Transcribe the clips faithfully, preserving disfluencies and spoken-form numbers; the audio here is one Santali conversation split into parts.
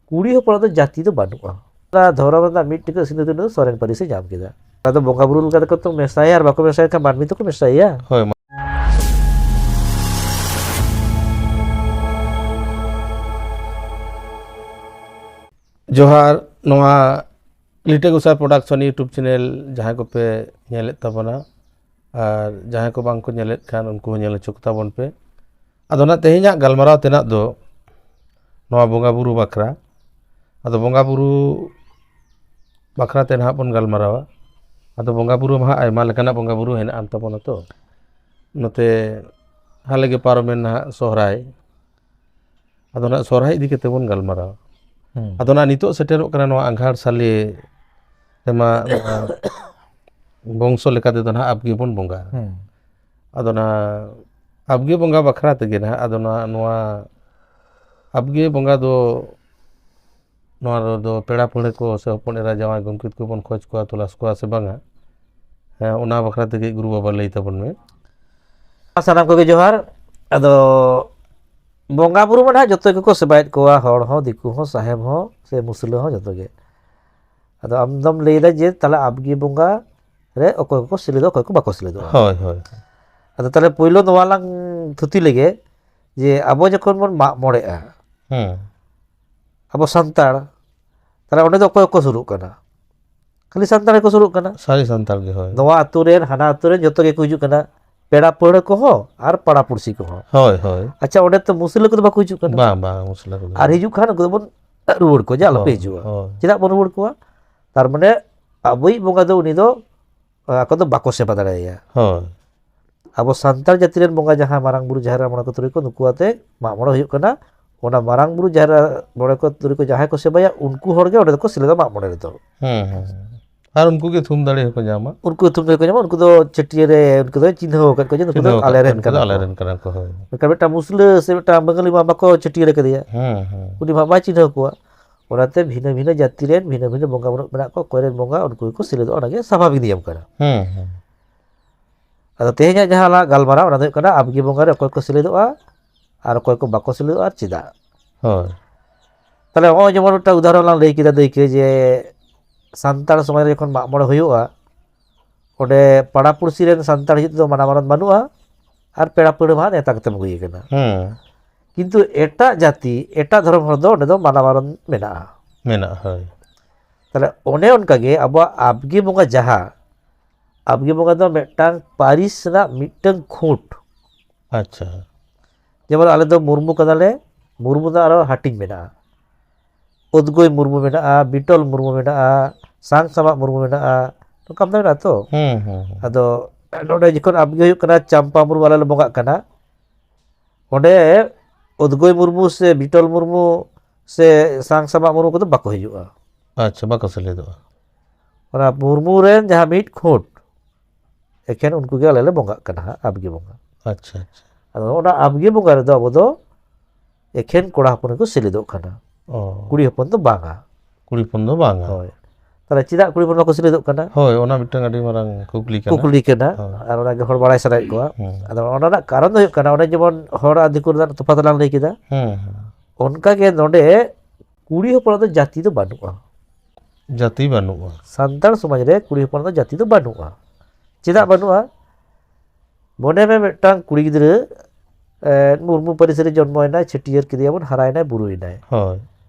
ᱠᱩᱲᱤ ᱦᱚᱯᱚᱱᱟᱜ ᱫᱚ ᱡᱟᱹᱛᱤ ᱫᱚ ᱵᱟᱹᱱᱩᱜᱼᱟ᱾ ᱚᱱᱟ ᱫᱷᱚᱨᱚᱢ ᱨᱮᱱᱟᱜ ᱢᱤᱫ ᱴᱤᱠᱟᱹ ᱥᱤᱸᱫᱩᱨ ᱫᱤᱱ ᱫᱚ ᱥᱚᱨᱮᱱ ᱯᱟᱹᱨᱤᱥ ᱮ ᱧᱟᱢ ᱠᱮᱫᱟ᱾ ᱟᱫᱚ ᱵᱚᱸᱜᱟ ᱵᱩᱨᱩ ᱞᱮᱠᱟ ᱛᱮᱠᱚ ᱛᱚ ᱢᱮᱥᱟᱭᱟ, ᱟᱨ ᱵᱟᱠᱚ ᱢᱮᱥᱟᱭ ᱠᱷᱟᱱ ᱢᱟᱹᱱᱢᱤ ᱛᱚᱠᱚ ᱢᱮᱥᱟᱭᱟ᱾ ᱦᱳᱭ, ᱢᱟ᱾ ᱡᱚᱦᱟᱨ, ᱱᱚᱣᱟ ᱞᱤᱴᱟᱹ ᱜᱚᱸᱥᱟᱭ ᱯᱨᱚᱰᱟᱠᱥᱚᱱ YouTube ᱪᱮᱱᱮᱞ ᱡᱟᱦᱟᱸᱭ ᱠᱚᱯᱮ ᱧᱮᱞᱮᱫ ᱛᱟᱵᱚᱱᱟ, ᱟᱨ ᱡᱟᱦᱟᱸᱭ ᱠᱚ ᱵᱟᱝ ᱠᱚ ᱧᱮᱞᱮᱫ ᱠᱷᱟᱱ ᱩᱱᱠᱩ ᱦᱚᱸ ᱧᱮᱞ ᱦᱚᱪᱚ ᱠᱚᱛᱟ ᱵᱚᱱ ᱯᱮ᱾ ᱟᱫᱚ ᱱᱟᱜ ᱛᱮᱦᱮᱧᱟᱜ ᱜᱟᱞᱢᱟᱨᱟᱣ ᱛᱮᱱᱟᱜ ᱫᱚ ᱱᱚᱣᱟ ᱵᱚᱸᱜᱟ ᱵᱩᱨᱩ ᱵᱟᱠᱷᱨᱟ᱾ ᱟᱫᱚ ᱵᱚᱸᱜᱟ ᱵᱩᱨᱩ ᱵᱟᱠᱷᱨᱟ ᱛᱮ ᱱᱟᱦᱟᱜ ᱵᱚᱱ ᱜᱟᱞᱢᱟᱨᱟᱣᱟ᱾ ᱟᱫᱚ ᱵᱚᱸᱜᱟ ᱵᱩᱨᱩ ᱢᱟ ᱦᱟᱸᱜ ᱟᱭᱢᱟ ᱞᱮᱠᱟᱱᱟᱜ ᱵᱚᱸᱜᱟ ᱵᱩᱨᱩ ᱦᱮᱱᱟᱜ ᱟᱱ ᱛᱟᱵᱚᱱᱟ ᱛᱚ᱾ ᱱᱚᱛᱮ ᱦᱟᱞᱮ ᱜᱮ ᱯᱟᱨᱚᱢᱮᱱ ᱱᱟᱦᱟᱜ ᱥᱚᱦᱨᱟᱭ᱾ ᱟᱫᱚ ᱱᱟᱦᱟᱜ ᱥᱚᱦᱨᱟᱭ ᱤᱫᱤ ᱠᱟᱛᱮ ᱵᱚᱱ ᱜᱟᱞᱢᱟᱨᱟᱣᱟ᱾ ᱦᱩᱸ᱾ ᱟᱫᱚ ᱱᱟᱦᱟᱜ ᱱᱤᱛᱚᱜ ᱥᱮᱴᱮᱨᱚᱜ ᱠᱟᱱᱟ ᱱᱚᱣᱟ ᱟᱸᱜᱷᱟᱲ ᱥᱟᱞᱮ ᱨᱮᱢᱟ ᱱᱚᱣᱟ ᱵᱚᱝᱥᱚ ᱞᱮᱠᱟ ᱛᱮᱫᱚ ᱱᱟᱦᱟᱜ ᱟᱵᱜᱮ ᱵᱚᱱ ᱵᱚᱸᱜᱟ᱾ ᱦᱩᱸ᱾ ᱟᱫᱚ ᱱᱟᱦᱟᱜ ᱟᱵᱜᱮ ᱵᱚᱸᱜᱟ ᱵᱟᱠᱷᱨᱟ ᱛᱮᱜᱮ ᱱᱟᱦᱟᱜ ᱟᱫᱚ ᱱᱚᱣᱟ, ᱱᱚᱣᱟ ᱟᱵᱜᱮ ᱵᱚᱸᱜᱟ ᱫᱚ ᱱᱚᱣᱟ ᱨᱮᱫᱚ ᱯᱮᱲᱟ ᱯᱟᱹᱲᱦᱟᱹ ᱠᱚ ᱥᱮ ᱦᱚᱯᱚᱱ ᱮᱨᱟ ᱡᱟᱶᱟᱭ ᱜᱚᱢᱠᱮ ᱠᱚᱵᱚᱱ ᱠᱷᱚᱡᱽ ᱠᱚᱣᱟ, ᱛᱚᱞᱟᱥ ᱠᱚᱣᱟ ᱥᱮ ᱵᱟᱝᱟ? ᱦᱮᱸ, ᱚᱱᱟ ᱵᱟᱠᱷᱨᱟ ᱛᱮᱜᱮ ᱜᱩᱨᱩ ᱵᱟᱵᱟ ᱞᱟᱹᱭ ᱛᱟᱵᱚᱱ ᱢᱮ᱾ ᱥᱟᱱᱟᱢ ᱠᱚᱜᱮ ᱡᱚᱦᱟᱨ᱾ ᱟᱫᱚ ᱵᱚᱸᱜᱟ ᱵᱩᱨᱩ ᱢᱟ ᱱᱟᱦᱟᱜ ᱡᱚᱛᱚ ᱜᱮᱠᱚ ᱥᱮᱵᱟᱭᱮᱫ ᱠᱚᱣᱟ, ᱦᱚᱲ ᱦᱚᱸ, ᱫᱤᱠᱩ ᱦᱚᱸ, ᱥᱟᱦᱮᱵ ᱦᱚᱸ, ᱥᱮ ᱢᱩᱥᱞᱟᱹ ᱦᱚᱸ, ᱡᱚᱛᱚ ᱜᱮ᱾ ᱟᱫᱚ ᱟᱢ ᱫᱚᱢ ᱞᱟᱹᱭᱫᱟ ᱡᱮ ᱛᱟᱦᱞᱮ ᱟᱵᱜᱮ ᱵᱚᱸᱜᱟ ᱨᱮ ᱚᱠᱚᱭ ᱠᱚᱠᱚ ᱥᱮᱞᱮᱫᱚᱜᱼᱟ, ᱚᱠᱚᱭ ᱠᱚ ᱵᱟᱠᱚ ᱥᱮᱞᱮᱫᱚᱜᱼᱟ᱾ ᱦᱳᱭ, ᱦᱳᱭ᱾ ᱟᱫᱚ ᱛᱟᱦᱞᱮ ᱯᱳᱭᱞᱳ ᱱᱚᱣᱟ ᱞᱟᱝ ᱛᱷᱩᱛᱤ ᱞᱮᱜᱮ ᱡᱮ ᱟᱵᱚ ᱡᱚᱠᱷᱚᱱ ᱵᱚᱱ ᱢᱟᱜ ᱢᱚᱬᱮᱜᱼᱟ, ᱦᱮᱸ᱾ ᱟᱵᱚ ᱥᱟᱱᱛᱟᱲ, ᱛᱟᱦᱞᱮ ᱚᱸᱰᱮ ᱫᱚ ᱚᱠᱚᱭ ᱠᱚ ᱥᱩᱨᱩᱜ ᱠᱟᱱᱟ? ᱠᱷᱟᱹᱞᱤ ᱥᱟᱱᱛᱟᱲ ᱜᱮᱠᱚ ᱥᱩᱨᱩᱜ ᱠᱟᱱᱟ᱾ ᱥᱟᱹᱨᱤ ᱥᱟᱱᱛᱟᱲ ᱜᱮ, ᱦᱳᱭ᱾ ᱱᱚᱣᱟ ᱟᱹᱛᱩ ᱨᱮᱱ, ᱦᱟᱱᱟ ᱟᱹᱛᱩ ᱨᱮᱱ ᱡᱚᱛᱚ ᱜᱮᱠᱚ ᱦᱤᱡᱩᱜ ᱠᱟᱱᱟ, ᱯᱮᱲᱟ ᱯᱟᱹᱲᱦᱟᱹ ᱠᱚᱦᱚᱸ ᱟᱨ ᱯᱟᱲᱟ ᱯᱩᱲᱥᱤ ᱠᱚᱦᱚᱸ᱾ ᱦᱳᱭ, ᱦᱳᱭ᱾ ᱟᱪᱪᱷᱟ, ᱚᱸᱰᱮ ᱛᱚ ᱢᱩᱥᱞᱟᱹ ᱠᱚᱫᱚ ᱵᱟᱠᱚ ᱦᱤᱡᱩᱜ ᱠᱟᱱᱟ᱾ ᱵᱟᱝ, ᱵᱟᱝ, ᱢᱩᱥᱞᱟᱹ ᱠᱚᱫᱚ ᱟᱨ ᱵᱟᱝ᱾ ᱦᱤᱡᱩᱜ ᱠᱷᱟᱱ ᱩᱱᱠᱩ ᱫᱚᱵᱚᱱ ᱨᱩᱣᱟᱹᱲ ᱠᱚᱣᱟ, ᱡᱮ ᱟᱞᱚᱯᱮ ᱦᱳᱭ, ᱦᱤᱡᱩᱜᱼᱟ᱾ ᱦᱳᱭ᱾ ᱪᱮᱫᱟᱜ ᱵᱚᱱ ᱨᱩᱣᱟᱹᱲ ᱠᱚᱣᱟ? ᱛᱟᱨ ᱢᱟᱱᱮ ᱟᱵᱚᱭᱤᱡ ᱵᱚᱸᱜᱟ ᱫᱚ ᱩᱱᱤ ᱫᱚ, ᱟᱠᱚ ᱫᱚ ᱵᱟᱠᱚ ᱥᱮᱵᱟ ᱫᱟᱲᱮᱭᱟᱭᱟ᱾ ᱦᱳᱭ᱾ ᱟᱵᱚ ᱥᱟᱱᱛᱟᱲ ᱡᱟᱹᱛᱤ ᱨᱮᱱ ᱵᱚᱸᱜᱟ ᱡᱟᱦᱟᱸ ᱢᱟᱨᱟᱝ ᱵᱩᱨᱩ, ᱡᱟᱦᱮᱨ ᱟᱭᱳ, ᱢᱚᱬᱮ ᱠᱚ ᱛᱩᱨᱩᱭ ᱠᱚ, ᱱᱩᱠᱩ ᱟᱛᱮ ᱢᱟᱜ ᱢᱚᱬᱮ ᱦᱩᱭᱩᱜ ᱠᱟᱱᱟ᱾ ᱚᱱᱟ ᱢᱟᱨᱟᱝ ᱵᱩᱨᱩ, ᱡᱟᱦᱮᱨ ᱟᱭᱳ, ᱢᱚᱬᱮ ᱠᱚ ᱛᱩᱨᱩᱭ ᱠᱚ ᱡᱟᱦᱟᱸᱭ ᱠᱚ ᱥᱮᱵᱟᱭᱟ, ᱩᱱᱠᱩ ᱦᱚᱲ ᱜᱮ ᱚᱸᱰᱮ ᱫᱚᱠᱚ ᱥᱮᱞᱮᱫᱚᱜᱼᱟ ᱢᱟᱜ ᱢᱚᱬᱮ ᱨᱮᱫᱚ᱾ ᱦᱮᱸ, ᱦᱮᱸ᱾ ᱟᱨ ᱩᱱᱠᱩ ᱜᱮ ᱛᱷᱩᱢ ᱫᱟᱲᱮ ᱦᱚᱸᱠᱚ ᱧᱟᱢᱟ᱾ ᱩᱱᱠᱩ ᱛᱷᱩᱢ ᱫᱟᱲᱮ ᱠᱚ ᱧᱟᱢᱟ, ᱩᱱᱠᱩ ᱫᱚ ᱪᱷᱟᱹᱴᱭᱟᱹ ᱨᱮ, ᱩᱱᱠᱩ ᱫᱚ ᱪᱤᱱᱦᱟᱹᱣ ᱟᱠᱟᱫ ᱠᱚᱣᱟ ᱡᱮ ᱱᱩᱠᱩ ᱫᱚ ᱪᱤᱱᱦᱟᱹᱣ ᱟᱞᱮ ᱟᱠᱟᱫ ᱨᱮᱱ ᱠᱚᱣᱟ, ᱠᱟᱱᱟ ᱟᱞᱮ ᱠᱚ᱾ ᱨᱮᱱ ᱠᱟᱱᱟ ᱠᱚ, ᱦᱳᱭ᱾ ᱢᱮᱱᱠᱷᱟᱱ ᱢᱤᱫᱴᱟᱝ ᱢᱩᱥᱞᱟᱹ ᱥᱮ ᱢᱤᱫᱴᱟᱝ ᱵᱟᱝᱜᱟᱞᱤ ᱢᱟ ᱵᱟᱠᱚ ᱪᱷᱟᱹᱴᱭᱟᱹᱨ ᱟᱠᱟᱫᱮᱭᱟ᱾ ᱦᱮᱸ, ᱦᱮᱸ᱾ ᱩᱱᱤ ᱢᱟ ᱵᱟᱭ ᱪᱤᱱᱦᱟᱹᱣ ᱠᱚᱣᱟ᱾ ᱚᱱᱟᱛᱮ ᱵᱷᱤᱱᱟᱹ ᱵᱷᱤᱱᱟᱹ ᱡᱟᱹᱛᱤ ᱨᱮᱱ ᱵᱷᱤᱱᱟᱹ ᱵᱷᱤᱱᱟᱹ ᱵᱚᱸᱜᱟ ᱵᱩᱨᱩ ᱢᱮᱱᱟᱜ ᱠᱚᱣᱟ, ᱚᱠᱚᱭ ᱨᱮᱱ ᱵᱚᱸᱜᱟ, ᱩᱱᱠᱩ ᱜᱮᱠᱚ ᱥᱮᱞᱮᱫᱚᱜᱼᱟ, ᱚᱱᱟᱜᱮ ᱥᱟᱵᱷᱟᱵᱤᱠ ᱱᱤᱭᱚᱢ ᱠᱟᱱᱟ᱾ ᱦᱮᱸ, ᱦᱮᱸ᱾ ᱟᱫᱚ ᱛᱮᱦᱮᱧᱟᱜ ᱡᱟᱦᱟᱸ ᱟᱞᱟᱝ ᱜᱟᱞᱢᱟᱨᱟᱣ, ᱚᱱᱟ ᱫᱚ ᱦᱩᱭᱩᱜ ᱠᱟᱱᱟ ᱟᱵᱜᱮ ᱵᱚᱸᱜᱟ ᱨᱮ ᱚᱠᱚᱭ ᱠᱚ ᱥᱮᱞᱮᱫᱚᱜᱼᱟ ᱟᱨ ᱚᱠᱚᱭ ᱠᱚ ᱵᱟᱠᱚ ᱥᱮᱞᱮᱫᱚᱜᱼᱟ ᱟᱨ ᱪᱮᱫᱟᱜ᱾ ᱦᱳᱭ᱾ ᱛᱟᱦᱞᱮ ᱱᱚᱜᱼᱚᱭ ᱡᱮᱢᱚᱱ ᱢᱤᱫᱴᱟᱝ ᱩᱫᱟᱦᱚᱨᱚᱱ ᱞᱟᱝ ᱞᱟᱹᱭ ᱠᱮᱫᱟ ᱫᱟᱹᱭᱠᱟᱹ, ᱡᱮ ᱥᱟᱱᱛᱟᱲ ᱥᱚᱢᱟᱡᱽ ᱨᱮ ᱡᱚᱠᱷᱚᱱ ᱢᱟᱜ ᱢᱚᱬᱮ ᱦᱩᱭᱩᱜᱼᱟ, ᱚᱸᱰᱮ ᱯᱟᱲᱟ ᱯᱩᱲᱥᱤ ᱨᱮᱱ ᱥᱟᱱᱛᱟᱲ ᱦᱤᱡᱩᱜ ᱛᱮᱫᱚ ᱢᱟᱱᱟ ᱵᱟᱨᱚᱱ ᱵᱟᱹᱱᱩᱜᱼᱟ, ᱟᱨ ᱯᱮᱲᱟ ᱯᱟᱹᱲᱦᱟᱹ ᱢᱟ ᱱᱮᱣᱛᱟ ᱠᱟᱛᱮᱢ ᱟᱹᱜᱩᱭᱮ ᱠᱟᱱᱟ᱾ ᱦᱮᱸ᱾ ᱠᱤᱱᱛᱩ ᱮᱴᱟᱜ ᱡᱟᱹᱛᱤ, ᱮᱴᱟᱜ ᱫᱷᱚᱨᱚᱢ ᱦᱚᱲ ᱫᱚ ᱚᱸᱰᱮ ᱫᱚ ᱢᱟᱱᱟ ᱵᱟᱨᱚᱱ ᱢᱮᱱᱟᱜᱼᱟ᱾ ᱢᱮᱱᱟᱜᱼᱟ, ᱦᱳᱭ᱾ ᱛᱟᱦᱞᱮ ᱚᱱᱮ ᱚᱱᱠᱟᱜᱮ ᱟᱵᱚᱣᱟᱜ ᱟᱵᱜᱮ ᱵᱚᱸᱜᱟ ᱡᱟᱦᱟᱸ, ᱟᱵᱜᱮ ᱵᱚᱸᱜᱟ ᱫᱚ ᱢᱤᱫᱴᱟᱝ ᱯᱟᱹᱨᱤᱥ ᱨᱮᱱᱟᱜ ᱢᱤᱫᱴᱟᱝ ᱠᱷᱩᱸᱴ᱾ ᱟᱪᱪᱷᱟ᱾ ᱡᱮᱢᱚᱱ ᱟᱞᱮ ᱫᱚ ᱢᱩᱨᱢᱩ ᱠᱟᱱᱟᱞᱮ, ᱢᱩᱨᱢᱩ ᱫᱚ ᱟᱨᱚ ᱦᱟᱹᱴᱤᱧ ᱢᱮᱱᱟᱜᱼᱟ᱾ ᱩᱫᱽᱜᱚᱭ ᱢᱩᱨᱢᱩ ᱢᱮᱱᱟᱜᱼᱟ, ᱵᱤᱴᱚᱞ ᱢᱩᱨᱢᱩ ᱢᱮᱱᱟᱜᱼᱟ, ᱥᱟᱝ ᱥᱟᱢᱟᱜ ᱢᱩᱨᱢᱩ ᱢᱮᱱᱟᱜᱼᱟ, ᱱᱚᱝᱠᱟ ᱢᱮᱱᱟᱜᱼᱟ ᱛᱚ᱾ ᱦᱩᱸ, ᱦᱩᱸ, ᱦᱩᱸ᱾ ᱟᱫᱚ ᱱᱚᱰᱮ ᱡᱚᱠᱷᱚᱱ ᱟᱵᱜᱮ ᱦᱩᱭᱩᱜ ᱠᱟᱱᱟ, ᱪᱟᱢᱯᱟ ᱢᱩᱨᱢᱩ ᱟᱞᱮ ᱞᱮ ᱵᱚᱸᱜᱟᱜ ᱠᱟᱱᱟ, ᱚᱸᱰᱮ ᱩᱫᱽᱜᱚᱭ ᱢᱩᱨᱢᱩ ᱥᱮ ᱵᱤᱴᱚᱞ ᱢᱩᱨᱢᱩ ᱥᱮ ᱥᱟᱝ ᱥᱟᱢᱟᱜ ᱢᱩᱨᱢᱩ ᱠᱚᱫᱚ ᱵᱟᱠᱚ ᱦᱤᱡᱩᱜᱼᱟ᱾ ᱟᱪᱪᱷᱟ, ᱵᱟᱠᱚ ᱥᱮᱞᱮᱫᱚᱜᱼᱟ᱾ ᱚᱱᱟ ᱢᱩᱨᱢᱩ ᱨᱮᱱ ᱡᱟᱦᱟᱸ ᱢᱤᱫ ᱠᱷᱩᱸᱴ, ᱮᱠᱷᱮᱱ ᱩᱱᱠᱩ ᱜᱮ ᱟᱞᱮ ᱞᱮ ᱵᱚᱸᱜᱟᱜ ᱠᱟᱱᱟ ᱦᱟᱸᱜ, ᱟᱵᱜᱮ ᱵᱚᱸᱜᱟ᱾ ᱟᱪᱪᱷᱟ, ᱟᱪᱪᱷᱟ᱾ ᱟᱫᱚ ᱚᱱᱟ ᱟᱵᱜᱮ ᱵᱚᱸᱜᱟ ᱨᱮᱫᱚ ᱟᱵᱚ ᱫᱚ ᱮᱠᱷᱮᱱ ᱠᱚᱲᱟ ᱦᱚᱯᱚᱱ ᱜᱮᱠᱚ ᱥᱮᱞᱮᱫᱚᱜ ᱠᱟᱱᱟ, ᱚ᱾ ᱠᱩᱲᱤ ᱦᱚᱯᱚᱱ ᱫᱚ ᱵᱟᱝᱟ᱾ ᱠᱩᱲᱤ ᱦᱚᱯᱚᱱ ᱫᱚ ᱵᱟᱝᱟ᱾ ᱦᱳᱭ᱾ ᱛᱟᱦᱚᱞᱮ ᱪᱮᱫᱟᱜ ᱠᱩᱲᱤ ᱦᱚᱯᱚᱱ ᱵᱟᱠᱚ ᱥᱮᱞᱮᱫᱚᱜ ᱠᱟᱱᱟ? ᱦᱳᱭ, ᱚᱱᱟ ᱢᱤᱫᱴᱟᱝ ᱟᱹᱰᱤ ᱢᱟᱨᱟᱝ ᱠᱩᱠᱞᱤ ᱠᱟᱱᱟ᱾ ᱠᱩᱠᱞᱤ ᱠᱟᱱᱟ, ᱦᱳᱭ᱾ ᱟᱨ ᱚᱱᱟᱜᱮ ᱦᱚᱲ ᱵᱟᱲᱟᱭ ᱥᱟᱱᱟᱭᱮᱫ ᱠᱚᱣᱟ᱾ ᱦᱩᱸ᱾ ᱟᱫᱚ ᱚᱱᱟ ᱨᱮᱱᱟᱜ ᱠᱟᱨᱚᱱ ᱫᱚ ᱦᱩᱭᱩᱜ ᱠᱟᱱᱟ, ᱚᱱᱮ ᱡᱮᱢᱚᱱ ᱦᱚᱲ ᱟᱨ ᱫᱤᱠᱩ ᱨᱮᱱᱟᱜ ᱛᱚᱯᱷᱟᱛ ᱞᱟᱝ ᱞᱟᱹᱭ ᱠᱮᱫᱟ, ᱦᱩᱸ, ᱦᱩᱸ᱾ ᱚᱱᱠᱟᱜᱮ ᱱᱚᱰᱮ ᱠᱩᱲᱤ ᱦᱚᱯᱚᱱᱟᱜ ᱫᱚ ᱡᱟᱹᱛᱤ ᱫᱚ ᱵᱟᱹᱱᱩᱜᱼᱟ᱾ ᱡᱟᱹᱛᱤ ᱵᱟᱹᱱᱩᱜᱼᱟ᱾ ᱥᱟᱱᱛᱟᱲ ᱥᱚᱢᱟᱡᱽ ᱨᱮ ᱠᱩᱲᱤ ᱦᱚᱯᱚᱱᱟᱜ ᱫᱚ ᱡᱟᱹᱛᱤ ᱫᱚ ᱵᱟᱹᱱᱩᱜᱼᱟ᱾ ᱪᱮᱫᱟᱜ ᱵᱟᱹᱱᱩᱜᱼᱟ? ᱢᱚᱱᱮ ᱢᱮ, ᱢᱤᱫᱴᱟᱝ ᱠᱩᱲᱤ ᱜᱤᱫᱽᱨᱟᱹ, ᱮ, ᱢᱩᱨᱢᱩ ᱯᱟᱹᱨᱤᱥ ᱨᱮ ᱡᱚᱱᱢᱚᱭᱮᱱᱟᱭ, ᱪᱷᱟᱹᱴᱭᱟᱹᱨ ᱠᱮᱫᱮᱭᱟᱵᱚᱱ, ᱦᱟᱨᱟᱭᱮᱱᱟᱭ, ᱵᱩᱨᱩᱭᱮᱱᱟᱭ᱾ ᱦᱳᱭ᱾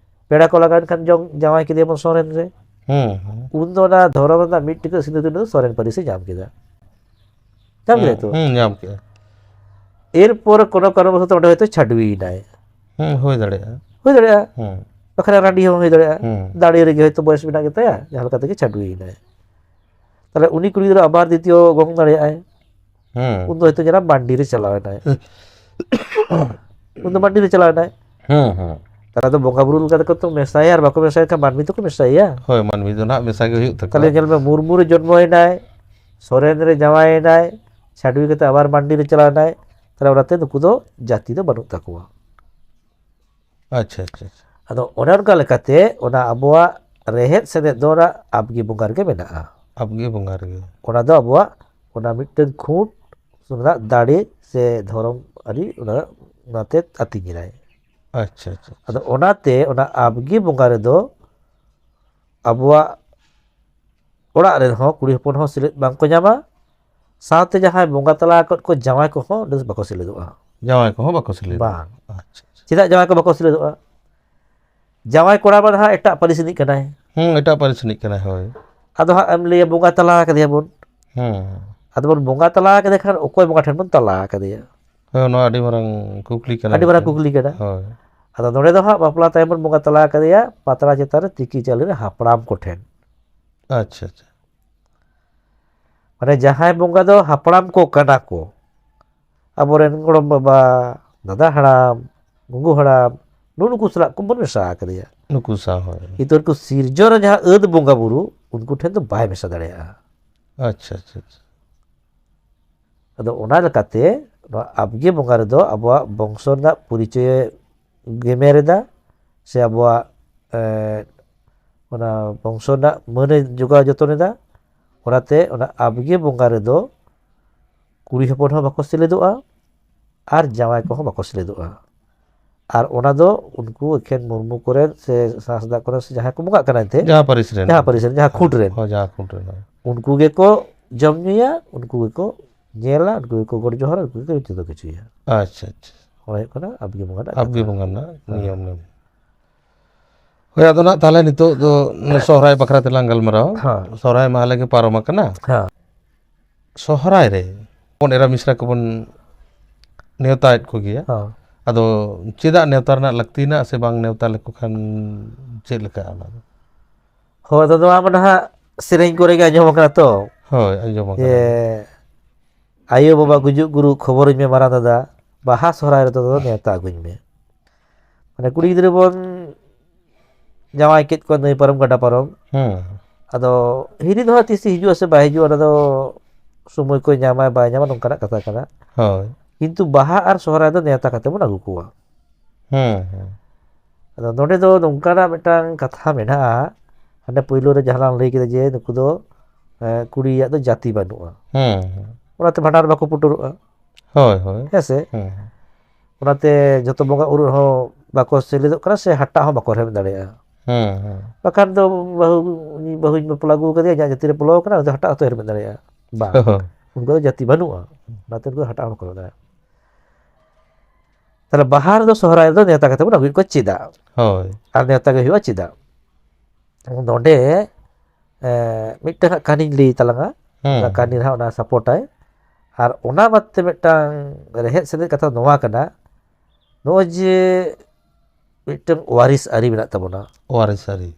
ᱯᱮᱲᱟ ᱠᱚ ᱞᱟᱜᱟᱣᱮᱱ ᱠᱷᱟᱱ ᱡᱚᱝ-, ᱡᱟᱶᱟᱭ ᱠᱮᱫᱮᱭᱟᱵᱚᱱ ᱥᱚᱨᱮᱱ ᱨᱮ᱾ ᱦᱩᱸ, ᱦᱩᱸ᱾ ᱩᱱ ᱫᱚ ᱚᱱᱟ ᱫᱷᱚᱨᱚᱢ ᱨᱮᱱᱟᱜ ᱢᱤᱫ ᱴᱤᱠᱟᱹ ᱥᱤᱸᱫᱩᱨ ᱫᱚ ᱥᱚᱨᱮᱱ ᱯᱟᱹᱨᱤᱥ ᱮ ᱧᱟᱢ ᱠᱮᱫᱟ᱾ ᱧᱟᱢ ᱠᱮᱫᱟᱭ ᱛᱚ? ᱦᱩᱸ, ᱧᱟᱢ ᱠᱮᱫᱟ᱾ ᱮᱨᱯᱚᱨ ᱠᱳᱱᱳ ᱠᱟᱨᱚᱱ ᱵᱚᱥᱚᱛ ᱚᱸᱰᱮ ᱦᱚᱭᱛᱳ ᱪᱷᱟᱰᱣᱤᱭᱮᱱᱟᱭ᱾ ᱦᱩᱸ, ᱦᱩᱭ ᱫᱟᱲᱮᱭᱟᱜᱼᱟ᱾ ᱦᱩᱭ ᱫᱟᱲᱮᱭᱟᱜᱼᱟ᱾ ᱦᱩᱸ᱾ ᱵᱟᱠᱷᱟᱱ ᱨᱟᱺᱰᱤ ᱦᱚᱸ ᱦᱩᱭ ᱫᱟᱲᱮᱭᱟᱜᱼᱟ᱾ ᱦᱩᱸ᱾ ᱫᱟᱲᱮ ᱨᱮᱜᱮ ᱦᱚᱭᱛᱳ ᱵᱚᱭᱮᱥ ᱢᱮᱱᱟᱜ ᱜᱮᱛᱟᱭᱟ, ᱡᱟᱦᱟᱸ ᱞᱮᱠᱟ ᱛᱮᱜᱮ ᱪᱷᱟᱰᱣᱤᱭᱮᱱᱟᱭ᱾ ᱛᱟᱦᱞᱮ ᱩᱱᱤ ᱠᱩᱲᱤ ᱜᱤᱫᱽᱨᱟᱹ ᱟᱵᱟᱨ ᱫᱤᱛᱤᱭᱚ ᱜᱚᱝ ᱫᱟᱲᱮᱭᱟᱜᱼᱟᱭ᱾ ᱦᱩᱸ᱾ ᱩᱱ ᱫᱚ ᱦᱚᱭᱛᱳ ᱧᱮᱞᱟ ᱢᱟᱱᱰᱤ ᱨᱮ ᱪᱟᱞᱟᱣ ᱮᱱᱟᱭ᱾ ᱩᱱ ᱫᱚ ᱢᱟᱱᱰᱤ ᱨᱮ ᱪᱟᱞᱟᱣ ᱮᱱᱟᱭ᱾ ᱦᱩᱸ, ᱦᱩᱸ᱾ ᱛᱟᱦᱞᱮ ᱫᱚ ᱵᱚᱸᱜᱟ ᱵᱩᱨᱩ ᱞᱮᱠᱟ ᱛᱮᱠᱚ ᱛᱚ ᱢᱮᱥᱟᱭᱟ, ᱟᱨ ᱵᱟᱠᱚ ᱢᱮᱥᱟᱭ ᱠᱷᱟᱱ ᱢᱟᱹᱱᱢᱤ ᱫᱚᱠᱚ ᱢᱮᱥᱟᱭᱟ᱾ ᱦᱳᱭ, ᱢᱟᱹᱱᱢᱤ ᱫᱚ ᱱᱟᱦᱟᱜ ᱢᱮᱥᱟ ᱜᱮ ᱦᱩᱭᱩᱜ ᱛᱟᱠᱚᱣᱟ᱾ ᱛᱟᱦᱞᱮ ᱧᱮᱞ ᱢᱮ, ᱢᱩᱨᱢᱩ ᱨᱮ ᱡᱚᱱᱢᱚᱭᱮᱱᱟᱭ, ᱥᱚᱨᱮᱱ ᱨᱮ ᱡᱟᱶᱟᱭᱮᱱᱟᱭ, ᱪᱷᱟᱰᱣᱤ ᱠᱟᱛᱮ ᱟᱵᱟᱨ ᱢᱟᱱᱰᱤ ᱨᱮ ᱪᱟᱞᱟᱣ ᱮᱱᱟᱭ, ᱛᱟᱦᱞᱮ ᱚᱱᱟᱛᱮ ᱱᱩᱠᱩ ᱫᱚ ᱡᱟᱹᱛᱤ ᱫᱚ ᱵᱟᱹᱱᱩᱜ ᱛᱟᱠᱚᱣᱟ᱾ ᱟᱪᱪᱷᱟ, ᱟᱪᱪᱷᱟ, ᱟᱪᱪᱷᱟ᱾ ᱟᱫᱚ ᱚᱱᱮ ᱚᱱᱠᱟ ᱞᱮᱠᱟᱛᱮ ᱚᱱᱟ ᱟᱵᱚᱣᱟᱜ ᱨᱮᱦᱮᱫ ᱥᱮᱸᱫᱮᱫ ᱫᱚ ᱚᱱᱟ ᱟᱵᱜᱮ ᱵᱚᱸᱜᱟ ᱨᱮᱜᱮ ᱢᱮᱱᱟᱜᱼᱟ᱾ ᱟᱵᱜᱮ ᱵᱚᱸᱜᱟ ᱨᱮᱜᱮ᱾ ᱚᱱᱟ ᱫᱚ ᱟᱵᱚᱣᱟᱜ ᱚᱱᱟ ᱢᱤᱫᱴᱟᱝ ᱠᱷᱩᱸᱴ ᱨᱮᱱᱟᱜ ᱫᱟᱲᱮ ᱥᱮ ᱫᱷᱚᱨᱚᱢ ᱟᱹᱨᱤ ᱚᱱᱟ, ᱚᱱᱟᱛᱮ ᱟᱹᱛᱤᱧ ᱮᱫᱟᱭ᱾ ᱟᱪᱪᱷᱟ, ᱟᱪᱪᱷᱟ᱾ ᱟᱫᱚ ᱚᱱᱟᱛᱮ ᱚᱱᱟ ᱟᱵᱜᱮ ᱵᱚᱸᱜᱟ ᱨᱮᱫᱚ ᱟᱵᱚᱣᱟᱜ ᱚᱲᱟᱜ ᱨᱮᱱ ᱦᱚᱸ ᱠᱩᱲᱤ ᱦᱚᱯᱚᱱ ᱦᱚᱸ ᱥᱮᱞᱮᱫ ᱵᱟᱝ ᱠᱚ ᱧᱟᱢᱟ, ᱥᱟᱶᱛᱮ ᱡᱟᱦᱟᱸᱭ ᱵᱚᱸᱜᱟ ᱛᱟᱞᱟ ᱟᱠᱟᱫ ᱠᱚ ᱡᱟᱶᱟᱭ ᱠᱚᱦᱚᱸ ᱚᱸᱰᱮ ᱵᱟᱠᱚ ᱥᱮᱞᱮᱫᱚᱜᱼᱟ᱾ ᱡᱟᱶᱟᱭ ᱠᱚᱦᱚᱸ ᱵᱟᱠᱚ ᱥᱮᱞᱮᱫᱚᱜᱼᱟ᱾ ᱵᱟᱝ᱾ ᱟᱪᱪᱷᱟ, ᱟᱪᱪᱷᱟ᱾ ᱪᱮᱫᱟᱜ ᱡᱟᱶᱟᱭ ᱠᱚ ᱵᱟᱠᱚ ᱥᱮᱞᱮᱫᱚᱜᱼᱟ? ᱡᱟᱶᱟᱭ ᱠᱚᱲᱟ ᱢᱟ ᱱᱟᱦᱟᱜ ᱮᱴᱟᱜ ᱯᱟᱹᱨᱤᱥ ᱨᱤᱱᱤᱡ ᱠᱟᱱᱟᱭ᱾ ᱦᱩᱸ, ᱮᱴᱟᱜ ᱯᱟᱹᱨᱤᱥ ᱨᱤᱱᱤᱡ ᱠᱟᱱᱟᱭ, ᱦᱳᱭ᱾ ᱟᱫᱚ ᱦᱟᱸᱜ ᱮᱢ ᱞᱟᱹᱭᱟ ᱵᱚᱸᱜᱟ ᱛᱟᱞᱟ ᱟᱠᱟᱫᱮᱭᱟ ᱵᱚᱱ᱾ ᱦᱩᱸ᱾ ᱟᱫᱚ ᱵᱚᱱ ᱵᱚᱸᱜᱟ ᱛᱟᱞᱟ ᱟᱠᱟᱫᱮ ᱠᱷᱟᱱ ᱚᱠᱚᱭ ᱵᱚᱸᱜᱟ ᱴᱷᱮᱱ ᱵᱚᱱ ᱛᱟᱞᱟ ᱟᱠᱟᱫᱮᱭᱟ? ᱦᱳᱭ, ᱱᱚᱣᱟ ᱟᱹᱰᱤ ᱢᱟᱨᱟᱝ ᱠᱩᱠᱞᱤ ᱠᱟᱱᱟ ᱟᱹᱰᱤ ᱢᱟᱨᱟᱝ ᱢᱤᱫᱴᱟᱝ᱾ ᱠᱩᱠᱞᱤ ᱠᱟᱱᱟ᱾ ᱦᱳᱭ᱾ ᱟᱫᱚ ᱱᱚᱰᱮ ᱫᱚ ᱦᱟᱸᱜ ᱵᱟᱯᱞᱟ ᱛᱟᱭᱚᱢ ᱵᱚᱱ ᱵᱚᱸᱜᱟ ᱛᱟᱞᱟ ᱟᱠᱟᱫᱮᱭᱟ ᱯᱟᱛᱲᱟ ᱪᱮᱛᱟᱱ ᱨᱮ ᱛᱤᱠᱤ ᱪᱟᱣᱞᱮ ᱨᱮ ᱦᱟᱯᱲᱟᱢ ᱠᱚᱴᱷᱮᱱ᱾ ᱟᱪᱪᱷᱟ, ᱟᱪᱪᱷᱟ᱾ ᱢᱟᱱᱮ ᱡᱟᱦᱟᱸᱭ ᱵᱚᱸᱜᱟ ᱫᱚ ᱦᱟᱯᱲᱟᱢ ᱠᱚ ᱠᱟᱱᱟ ᱠᱚ, ᱟᱵᱚᱨᱮᱱ ᱜᱚᱲᱚᱢ ᱵᱟᱵᱟ, ᱫᱟᱫᱟ ᱦᱟᱲᱟᱢ, ᱜᱚᱜᱚ ᱦᱟᱲᱟᱢ, ᱱᱩᱜᱼᱩ ᱱᱩᱠᱩ ᱥᱟᱞᱟᱜ ᱠᱚ ᱵᱚᱱ ᱢᱮᱥᱟ ᱟᱠᱟᱫᱮᱭᱟ᱾ ᱱᱩᱠᱩ ᱥᱟᱶ, ᱦᱳᱭ᱾ ᱠᱤᱱᱛᱩ ᱩᱱᱠᱩ ᱥᱤᱨᱡᱚᱱ ᱨᱮ ᱡᱟᱦᱟᱸ ᱟᱹᱫ ᱵᱚᱸᱜᱟ ᱵᱩᱨᱩ, ᱩᱱᱠᱩ ᱴᱷᱮᱱ ᱫᱚ ᱵᱟᱭ ᱢᱮᱥᱟ ᱫᱟᱲᱮᱭᱟᱜᱼᱟ᱾ ᱟᱪᱪᱷᱟ, ᱟᱪᱪᱷᱟ, ᱟᱪᱪᱷᱟ᱾ ᱟᱫᱚ ᱚᱱᱟ ᱞᱮᱠᱟᱛᱮ ᱱᱚᱣᱟ ᱟᱵᱜᱮ ᱵᱚᱸᱜᱟ ᱨᱮᱫᱚ ᱟᱵᱚᱣᱟᱜ ᱵᱚᱝᱥᱚ ᱨᱮᱱᱟᱜ ᱯᱚᱨᱤᱪᱚᱭᱮ ᱜᱮᱢᱮᱨ ᱮᱫᱟ, ᱥᱮ ᱟᱵᱚᱣᱟᱜ, ᱮ, ᱚᱱᱟ ᱵᱚᱝᱥᱚ ᱨᱮᱱᱟᱜ ᱢᱟᱹᱱᱮ ᱡᱚᱜᱟᱣ ᱡᱚᱛᱚᱱ ᱮᱫᱟ᱾ ᱚᱱᱟᱛᱮ ᱚᱱᱟ ᱟᱵᱜᱮ ᱵᱚᱸᱜᱟ ᱨᱮᱫᱚ ᱠᱩᱲᱤ ᱦᱚᱯᱚᱱ ᱦᱚᱸ ᱵᱟᱠᱚ ᱥᱮᱞᱮᱫᱚᱜᱼᱟ ᱟᱨ ᱡᱟᱶᱟᱭ ᱠᱚᱦᱚᱸ ᱵᱟᱠᱚ ᱥᱮᱞᱮᱫᱚᱜᱼᱟ᱾ ᱟᱨ ᱚᱱᱟ ᱫᱚ ᱩᱱᱠᱩ ᱮᱠᱷᱮᱱ ᱢᱩᱨᱢᱩ ᱠᱚᱨᱮᱱ ᱥᱮ ᱥᱟᱸᱥᱫᱟ ᱠᱚᱨᱮᱱ ᱥᱮ ᱡᱟᱦᱟᱸᱭ ᱠᱚ ᱵᱚᱸᱜᱟᱜ ᱠᱟᱱᱟ ᱮᱱᱛᱮ, ᱡᱟᱦᱟᱸ ᱯᱟᱹᱨᱤᱥ ᱨᱮᱱ᱾ ᱡᱟᱦᱟᱸ ᱯᱟᱹᱨᱤᱥ ᱨᱮᱱ, ᱡᱟᱦᱟᱸ ᱠᱷᱩᱸᱴ ᱨᱮᱱ᱾ ᱦᱳᱭ, ᱡᱟᱦᱟᱸ ᱠᱷᱩᱸᱴ ᱨᱮᱱ, ᱦᱳᱭ᱾ ᱩᱱᱠᱩ ᱜᱮᱠᱚ ᱡᱚᱢ ᱧᱩᱭᱟ, ᱩᱱᱠᱩ ᱜᱮᱠᱚ ᱧᱮᱞᱟ, ᱩᱱᱠᱩ ᱜᱮᱠᱚ ᱜᱚᱰ ᱡᱚᱦᱟᱨᱟ, ᱩᱱᱠᱩ ᱜᱮᱠᱚ ᱡᱚᱛᱚ ᱠᱤᱪᱷᱩᱭᱟ᱾ ᱟᱪᱪᱷᱟ, ᱟᱪᱪᱷᱟ᱾ ᱚᱱᱟ ᱦᱩᱭᱩᱜ ᱠᱟᱱᱟ ᱟᱵᱜᱮ ᱵᱚᱸᱜᱟ ᱨᱮᱱᱟᱜ ᱟᱵᱜᱮ ᱠᱟᱛᱷᱟ᱾ ᱵᱚᱸᱜᱟ ᱨᱮᱱᱟᱜ ᱦᱮᱸ᱾ ᱱᱤᱭᱚᱢ ᱱᱮᱢ᱾ ᱦᱳᱭ, ᱟᱫᱚ ᱱᱟᱜ ᱛᱟᱦᱚᱞᱮ ᱱᱤᱛᱚᱜ ᱫᱚ ᱥᱚᱦᱨᱟᱭ ᱵᱟᱠᱷᱨᱟ ᱛᱮᱞᱟᱝ ᱜᱟᱞᱢᱟᱨᱟᱣᱟ᱾ ᱦᱮᱸ᱾ ᱥᱚᱦᱨᱟᱭ ᱢᱟ ᱦᱟᱞᱮ ᱜᱮ ᱯᱟᱨᱚᱢ ᱟᱠᱟᱱᱟ᱾ ᱦᱮᱸ᱾ ᱥᱚᱦᱨᱟᱭ ᱨᱮ ᱦᱚᱯᱚᱱ ᱮᱨᱟ ᱢᱤᱥᱨᱟ ᱠᱚᱵᱚᱱ ᱱᱮᱣᱛᱟᱭᱮᱫ ᱠᱚᱜᱮᱭᱟ᱾ ᱦᱮᱸ᱾ ᱟᱫᱚ ᱪᱮᱫᱟᱜ ᱱᱮᱣᱛᱟ ᱨᱮᱱᱟᱜ ᱞᱟᱹᱠᱛᱤ ᱦᱮᱱᱟᱜᱼᱟ, ᱥᱮ ᱵᱟᱝ ᱱᱮᱣᱛᱟ ᱞᱮᱠᱚ ᱠᱷᱟᱱ ᱪᱮᱫ ᱞᱮᱠᱟᱜᱼᱟ ᱚᱱᱟ ᱫᱚ? ᱦᱳᱭ, ᱟᱫᱚ ᱱᱚᱣᱟ ᱢᱟ ᱱᱟᱦᱟᱜ ᱥᱮᱨᱮᱧ ᱠᱚᱨᱮ ᱜᱮ ᱟᱸᱡᱚᱢ ᱟᱠᱟᱱᱟ ᱛᱚ᱾ ᱦᱳᱭ, ᱟᱸᱡᱚᱢ ᱟᱠᱟᱱᱟ᱾ ᱡᱮ, "ᱟᱭᱳ ᱵᱟᱵᱟ ᱜᱩᱡᱩᱜ ᱜᱩᱨᱩ ᱠᱷᱚᱵᱚᱨᱤᱧ ᱢᱮ ᱢᱟᱨᱟᱝ ᱫᱟᱫᱟ, ᱵᱟᱦᱟ ᱥᱚᱦᱨᱟᱭ ᱨᱮᱫᱚ ᱫᱟᱫᱟ ᱱᱮᱣᱛᱟ ᱟᱹᱜᱩᱧ ᱢᱮ᱾" ᱢᱟᱱᱮ ᱠᱩᱲᱤ ᱜᱤᱫᱽᱨᱟᱹ ᱵᱚᱱ ᱡᱟᱶᱟᱭ ᱠᱮᱫ ᱠᱚᱣᱟ ᱱᱟᱹᱭ ᱯᱟᱨᱚᱢ ᱜᱟᱰᱟ ᱯᱟᱨᱚᱢ᱾ ᱦᱩᱸ᱾ ᱟᱫᱚ ᱦᱤᱨᱤ ᱫᱚ ᱦᱟᱸᱜ ᱛᱤᱥ ᱦᱤᱡᱩᱜᱼᱟ ᱥᱮ ᱵᱟᱭ ᱦᱤᱡᱩᱜᱼᱟ, ᱚᱱᱟ ᱫᱚ ᱥᱚᱢᱚᱭ ᱠᱚᱭ ᱧᱟᱢᱟᱭ ᱵᱟᱭ ᱧᱟᱢᱟ, ᱱᱚᱝᱠᱟᱱᱟᱜ ᱠᱟᱛᱷᱟ ᱠᱟᱱᱟ᱾ ᱦᱳᱭ᱾ ᱠᱤᱱᱛᱩ ᱵᱟᱦᱟ ᱟᱨ ᱥᱚᱦᱨᱟᱭ ᱫᱚ ᱱᱮᱣᱛᱟ ᱠᱟᱛᱮ ᱵᱚᱱ ᱟᱹᱜᱩ ᱠᱚᱣᱟ᱾ ᱦᱩᱸ, ᱦᱩᱸ᱾ ᱟᱫᱚ ᱱᱚᱰᱮ ᱫᱚ ᱱᱚᱝᱠᱟᱱᱟᱜ ᱢᱤᱫᱴᱟᱝ ᱠᱟᱛᱷᱟ ᱢᱮᱱᱟᱜᱼᱟ, ᱦᱟᱸᱰᱮ ᱯᱳᱭᱞᱳ ᱨᱮ ᱡᱟᱦᱟᱸ ᱞᱟᱝ ᱞᱟᱹᱭ ᱠᱮᱫᱟ ᱡᱮ ᱱᱩᱠᱩ ᱫᱚ, ᱮ, ᱠᱩᱲᱤᱭᱟᱜ ᱫᱚ ᱡᱟᱹᱛᱤ ᱵᱟᱹᱱᱩᱜᱼᱟ᱾ ᱦᱩᱸ, ᱦᱩᱸ᱾ ᱚᱱᱟᱛᱮ ᱵᱷᱟᱸᱰᱟᱱ ᱨᱮ ᱵᱟᱠᱚ ᱯᱩᱴᱩᱨᱚᱜᱼᱟ᱾ ᱦᱳᱭ, ᱦᱳᱭ᱾ ᱦᱮᱸ ᱥᱮ? ᱦᱩᱸ᱾ ᱚᱱᱟᱛᱮ ᱡᱚᱛᱚ ᱵᱚᱸᱜᱟ ᱵᱩᱨᱩ ᱨᱮᱦᱚᱸ ᱵᱟᱠᱚ ᱥᱮᱞᱮᱫᱚᱜ ᱠᱟᱱᱟ, ᱥᱮ ᱦᱟᱴᱟᱜ ᱦᱚᱸ ᱵᱟᱠᱚ ᱦᱮᱨᱢᱮᱫ ᱫᱟᱲᱮᱭᱟᱜᱼᱟ᱾ ᱦᱮᱸ, ᱦᱮᱸ᱾ ᱵᱟᱠᱷᱟᱱ ᱫᱚ ᱵᱟᱹᱦᱩ, ᱩᱱᱤ ᱵᱟᱹᱦᱩᱧ ᱵᱟᱯᱞᱟ ᱟᱹᱜᱩ ᱟᱠᱟᱫᱮᱭᱟ, ᱤᱧᱟᱹᱜ ᱡᱟᱹᱛᱤ ᱨᱮ ᱵᱚᱞᱚ ᱟᱠᱟᱱᱟ, ᱩᱱᱤ ᱫᱚ ᱦᱟᱴᱟᱜ ᱦᱚᱸᱛᱚ ᱦᱮᱨᱢᱮᱫ ᱫᱟᱲᱮᱭᱟᱜᱼᱟ? ᱵᱟᱝ᱾ ᱦᱳᱭ᱾ ᱩᱱᱠᱩ ᱫᱚ ᱡᱟᱹᱛᱤ ᱵᱟᱹᱱᱩᱜᱼᱟ, ᱚᱱᱟᱛᱮ ᱩᱱᱠᱩ ᱫᱚ ᱦᱟᱴᱟᱜ ᱦᱚᱸ ᱵᱟᱠᱚ ᱦᱮᱨᱢᱮᱫ ᱫᱟᱲᱮᱭᱟᱜᱼᱟ᱾ ᱛᱟᱦᱞᱮ ᱵᱟᱦᱟ ᱨᱮᱫᱚ, ᱥᱚᱦᱨᱟᱭ ᱨᱮᱫᱚ ᱱᱮᱣᱛᱟ ᱠᱟᱛᱮ ᱵᱚᱱ ᱟᱹᱜᱩᱭᱮᱫ ᱠᱚᱣᱟ ᱪᱮᱫᱟᱜ? ᱦᱳᱭ᱾ ᱟᱨ ᱱᱮᱣᱛᱟ ᱜᱮ ᱦᱩᱭᱩᱜᱼᱟ ᱪᱮᱫᱟᱜ? ᱱᱚᱰᱮ, ᱮ, ᱢᱤᱫᱴᱟᱝ ᱦᱟᱸᱜ ᱠᱟᱹᱦᱱᱤᱧ ᱞᱟᱹᱭ ᱛᱟᱞᱟᱝᱟ᱾ ᱦᱮᱸ᱾ ᱚᱱᱟ ᱠᱟᱹᱦᱱᱤ ᱨᱮᱦᱟᱸᱜ ᱚᱱᱟ ᱥᱟᱯᱳᱨᱴᱟᱭ᱾ ᱟᱨ ᱚᱱᱟ ᱵᱟᱫ ᱛᱮ ᱢᱤᱫᱴᱟᱝ ᱨᱮᱦᱮᱫ ᱥᱮᱸᱫᱮᱫ ᱠᱟᱛᱷᱟ ᱱᱚᱣᱟ ᱠᱟᱱᱟ, ᱱᱚᱜᱼᱚᱭ ᱡᱮ ᱢᱤᱫᱴᱟᱝ ᱣᱟᱨᱤᱥ ᱟᱹᱨᱤ ᱢᱮᱱᱟᱜ ᱛᱟᱵᱚᱱᱟ᱾ ᱣᱟᱨᱤᱥ ᱟᱹᱨᱤ᱾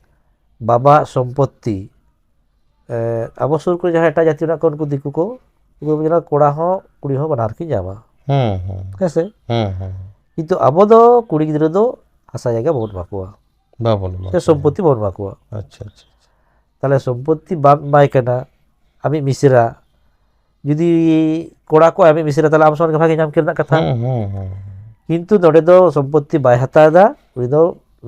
ᱵᱟᱵᱟᱣᱟᱜ ᱥᱚᱢᱯᱚᱛᱛᱤ, ᱮ, ᱟᱵᱚ ᱥᱩᱨ ᱠᱚᱨᱮ ᱡᱟᱦᱟᱸ ᱮᱴᱟᱜ ᱡᱟᱹᱛᱤ ᱢᱮᱱᱟᱜ ᱠᱚᱣᱟ, ᱩᱱᱠᱩ ᱫᱤᱠᱩ ᱠᱚ, ᱩᱱᱠᱩ ᱫᱚ ᱧᱮᱞᱟ ᱠᱚᱲᱟ ᱦᱚᱸ ᱠᱩᱲᱤ ᱦᱚᱸ ᱵᱟᱱᱟᱨ ᱠᱤᱱ ᱧᱟᱢᱟ᱾ ᱦᱮᱸ, ᱦᱮᱸ᱾ ᱦᱮᱸ ᱥᱮ? ᱦᱮᱸ, ᱦᱮᱸ᱾ ᱠᱤᱱᱛᱩ ᱟᱵᱚ ᱫᱚ ᱠᱩᱲᱤ ᱜᱤᱫᱽᱨᱟᱹ ᱫᱚ ᱦᱟᱥᱟ ᱡᱟᱭᱜᱟ ᱵᱟᱵᱚᱱ ᱮᱢᱟ ᱠᱚᱣᱟ᱾ ᱵᱟᱵᱚᱱ ᱮᱢᱟ ᱥᱮ ᱠᱚᱣᱟ᱾ ᱥᱚᱢᱯᱚᱛᱛᱤ ᱵᱟᱵᱚᱱ ᱮᱢᱟ ᱠᱚᱣᱟ᱾ ᱟᱪᱪᱷᱟ, ᱟᱪᱪᱷᱟ, ᱟᱪᱪᱷᱟ᱾ ᱛᱟᱦᱞᱮ ᱥᱚᱢᱯᱚᱛᱛᱤ ᱵᱟᱢ ᱮᱢᱟᱭ ᱠᱟᱱᱟ ᱟᱢᱤᱡ ᱢᱤᱥᱨᱟ, ᱡᱩᱫᱤ ᱠᱚᱲᱟ ᱠᱚ ᱟᱢᱤᱡ ᱢᱤᱥᱨᱟ, ᱛᱟᱦᱞᱮ ᱟᱢ ᱥᱚᱸᱜᱮ ᱵᱷᱟᱜᱮ ᱧᱟᱢ ᱠᱮᱫ ᱨᱮᱱᱟᱜ ᱠᱟᱛᱷᱟ᱾ ᱦᱩᱸ, ᱦᱩᱸ, ᱦᱩᱸ᱾ ᱠᱤᱱᱛᱩ ᱱᱚᱰᱮ ᱫᱚ ᱥᱚᱢᱯᱚᱛᱛᱤ ᱵᱟᱭ ᱦᱟᱛᱟᱣ ᱮᱫᱟ, ᱩᱱᱤ ᱫᱚ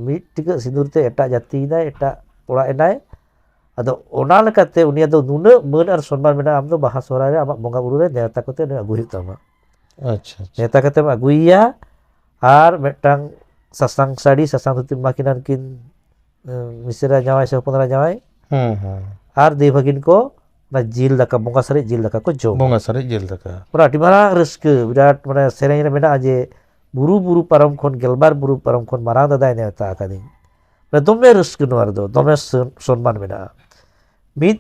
ᱢᱤᱫ ᱴᱤᱠᱟᱹᱜ ᱥᱤᱸᱫᱩᱨ ᱛᱮ ᱮᱴᱟᱜ ᱡᱟᱹᱛᱤᱭᱮᱱᱟᱭ, ᱮᱴᱟᱜ ᱚᱲᱟᱜ ᱮᱱᱟᱭ᱾ ᱟᱫᱚ ᱚᱱᱟ ᱞᱮᱠᱟᱛᱮ ᱩᱱᱤᱭᱟᱜ ᱫᱚ ᱱᱩᱱᱟᱹᱜ ᱢᱟᱹᱱ ᱟᱨ ᱥᱚᱱᱢᱟᱱ ᱢᱮᱱᱟᱜᱼᱟ, ᱟᱢ ᱫᱚ ᱵᱟᱦᱟ ᱥᱚᱦᱨᱟᱭ ᱨᱮ ᱟᱢᱟᱜ ᱵᱚᱸᱜᱟ ᱵᱩᱨᱩ ᱨᱮ ᱱᱮᱣᱛᱟ ᱠᱟᱛᱮ ᱩᱱᱤ ᱟᱹᱜᱩᱭ ᱦᱩᱭᱩᱜ ᱛᱟᱢᱟ᱾ ᱟᱪᱪᱷᱟ, ᱟᱪᱪᱷᱟ᱾ ᱱᱮᱣᱛᱟ ᱠᱟᱛᱮᱢ ᱟᱹᱜᱩᱭᱮᱭᱟ ᱟᱨ ᱢᱤᱫᱴᱟᱝ ᱥᱟᱥᱟᱝ ᱥᱟᱹᱲᱤ, ᱥᱟᱥᱟᱝ ᱫᱷᱩᱛᱤᱢ ᱮᱢᱟ ᱠᱤᱱᱟ, ᱩᱱᱠᱤᱱ, ᱮᱸ, ᱢᱤᱥᱨᱟ ᱡᱟᱶᱟᱭ ᱥᱮ ᱦᱚᱯᱚᱱ ᱮᱨᱟ ᱡᱟᱶᱟᱭ᱾ ᱦᱮᱸ, ᱦᱮᱸ᱾ ᱟᱨ ᱫᱟᱹᱭ ᱵᱷᱟᱹᱜᱤᱱ ᱠᱚ ᱚᱱᱟ ᱡᱤᱞ ᱫᱟᱠᱟ, ᱵᱚᱸᱜᱟ ᱥᱟᱨᱮᱡ ᱡᱤᱞ ᱫᱟᱠᱟ ᱠᱚ ᱡᱚᱢᱟ᱾ ᱵᱚᱸᱜᱟ ᱥᱟᱨᱮᱡ ᱡᱤᱞ ᱫᱟᱠᱟ᱾ ᱚᱱᱟ ᱟᱹᱰᱤ ᱢᱟᱨᱟᱝ ᱨᱟᱹᱥᱠᱟᱹ, ᱵᱤᱨᱟᱴ, ᱢᱟᱱᱮ, ᱥᱮᱨᱮᱧ ᱨᱮ ᱢᱮᱱᱟᱜᱼᱟ ᱡᱮ, "ᱵᱩᱨᱩ ᱵᱩᱨᱩ ᱯᱟᱨᱚᱢ ᱠᱷᱚᱱ, ᱜᱮᱞᱵᱟᱨ ᱵᱩᱨᱩ ᱯᱟᱨᱚᱢ ᱠᱷᱚᱱ ᱢᱟᱨᱟᱝ ᱫᱟᱫᱟᱭ ᱱᱮᱣᱛᱟ ᱟᱠᱟᱫᱤᱧ᱾" ᱢᱟᱱᱮ, ᱫᱚᱢᱮ ᱨᱟᱹᱥᱠᱟᱹ ᱱᱚᱣᱟ ᱨᱮᱫᱚ, ᱫᱚᱢᱮ ᱥᱚᱱ-, ᱥᱚᱱᱢᱟᱱ ᱢᱮᱱᱟᱜᱼᱟ᱾ ᱢᱤᱫ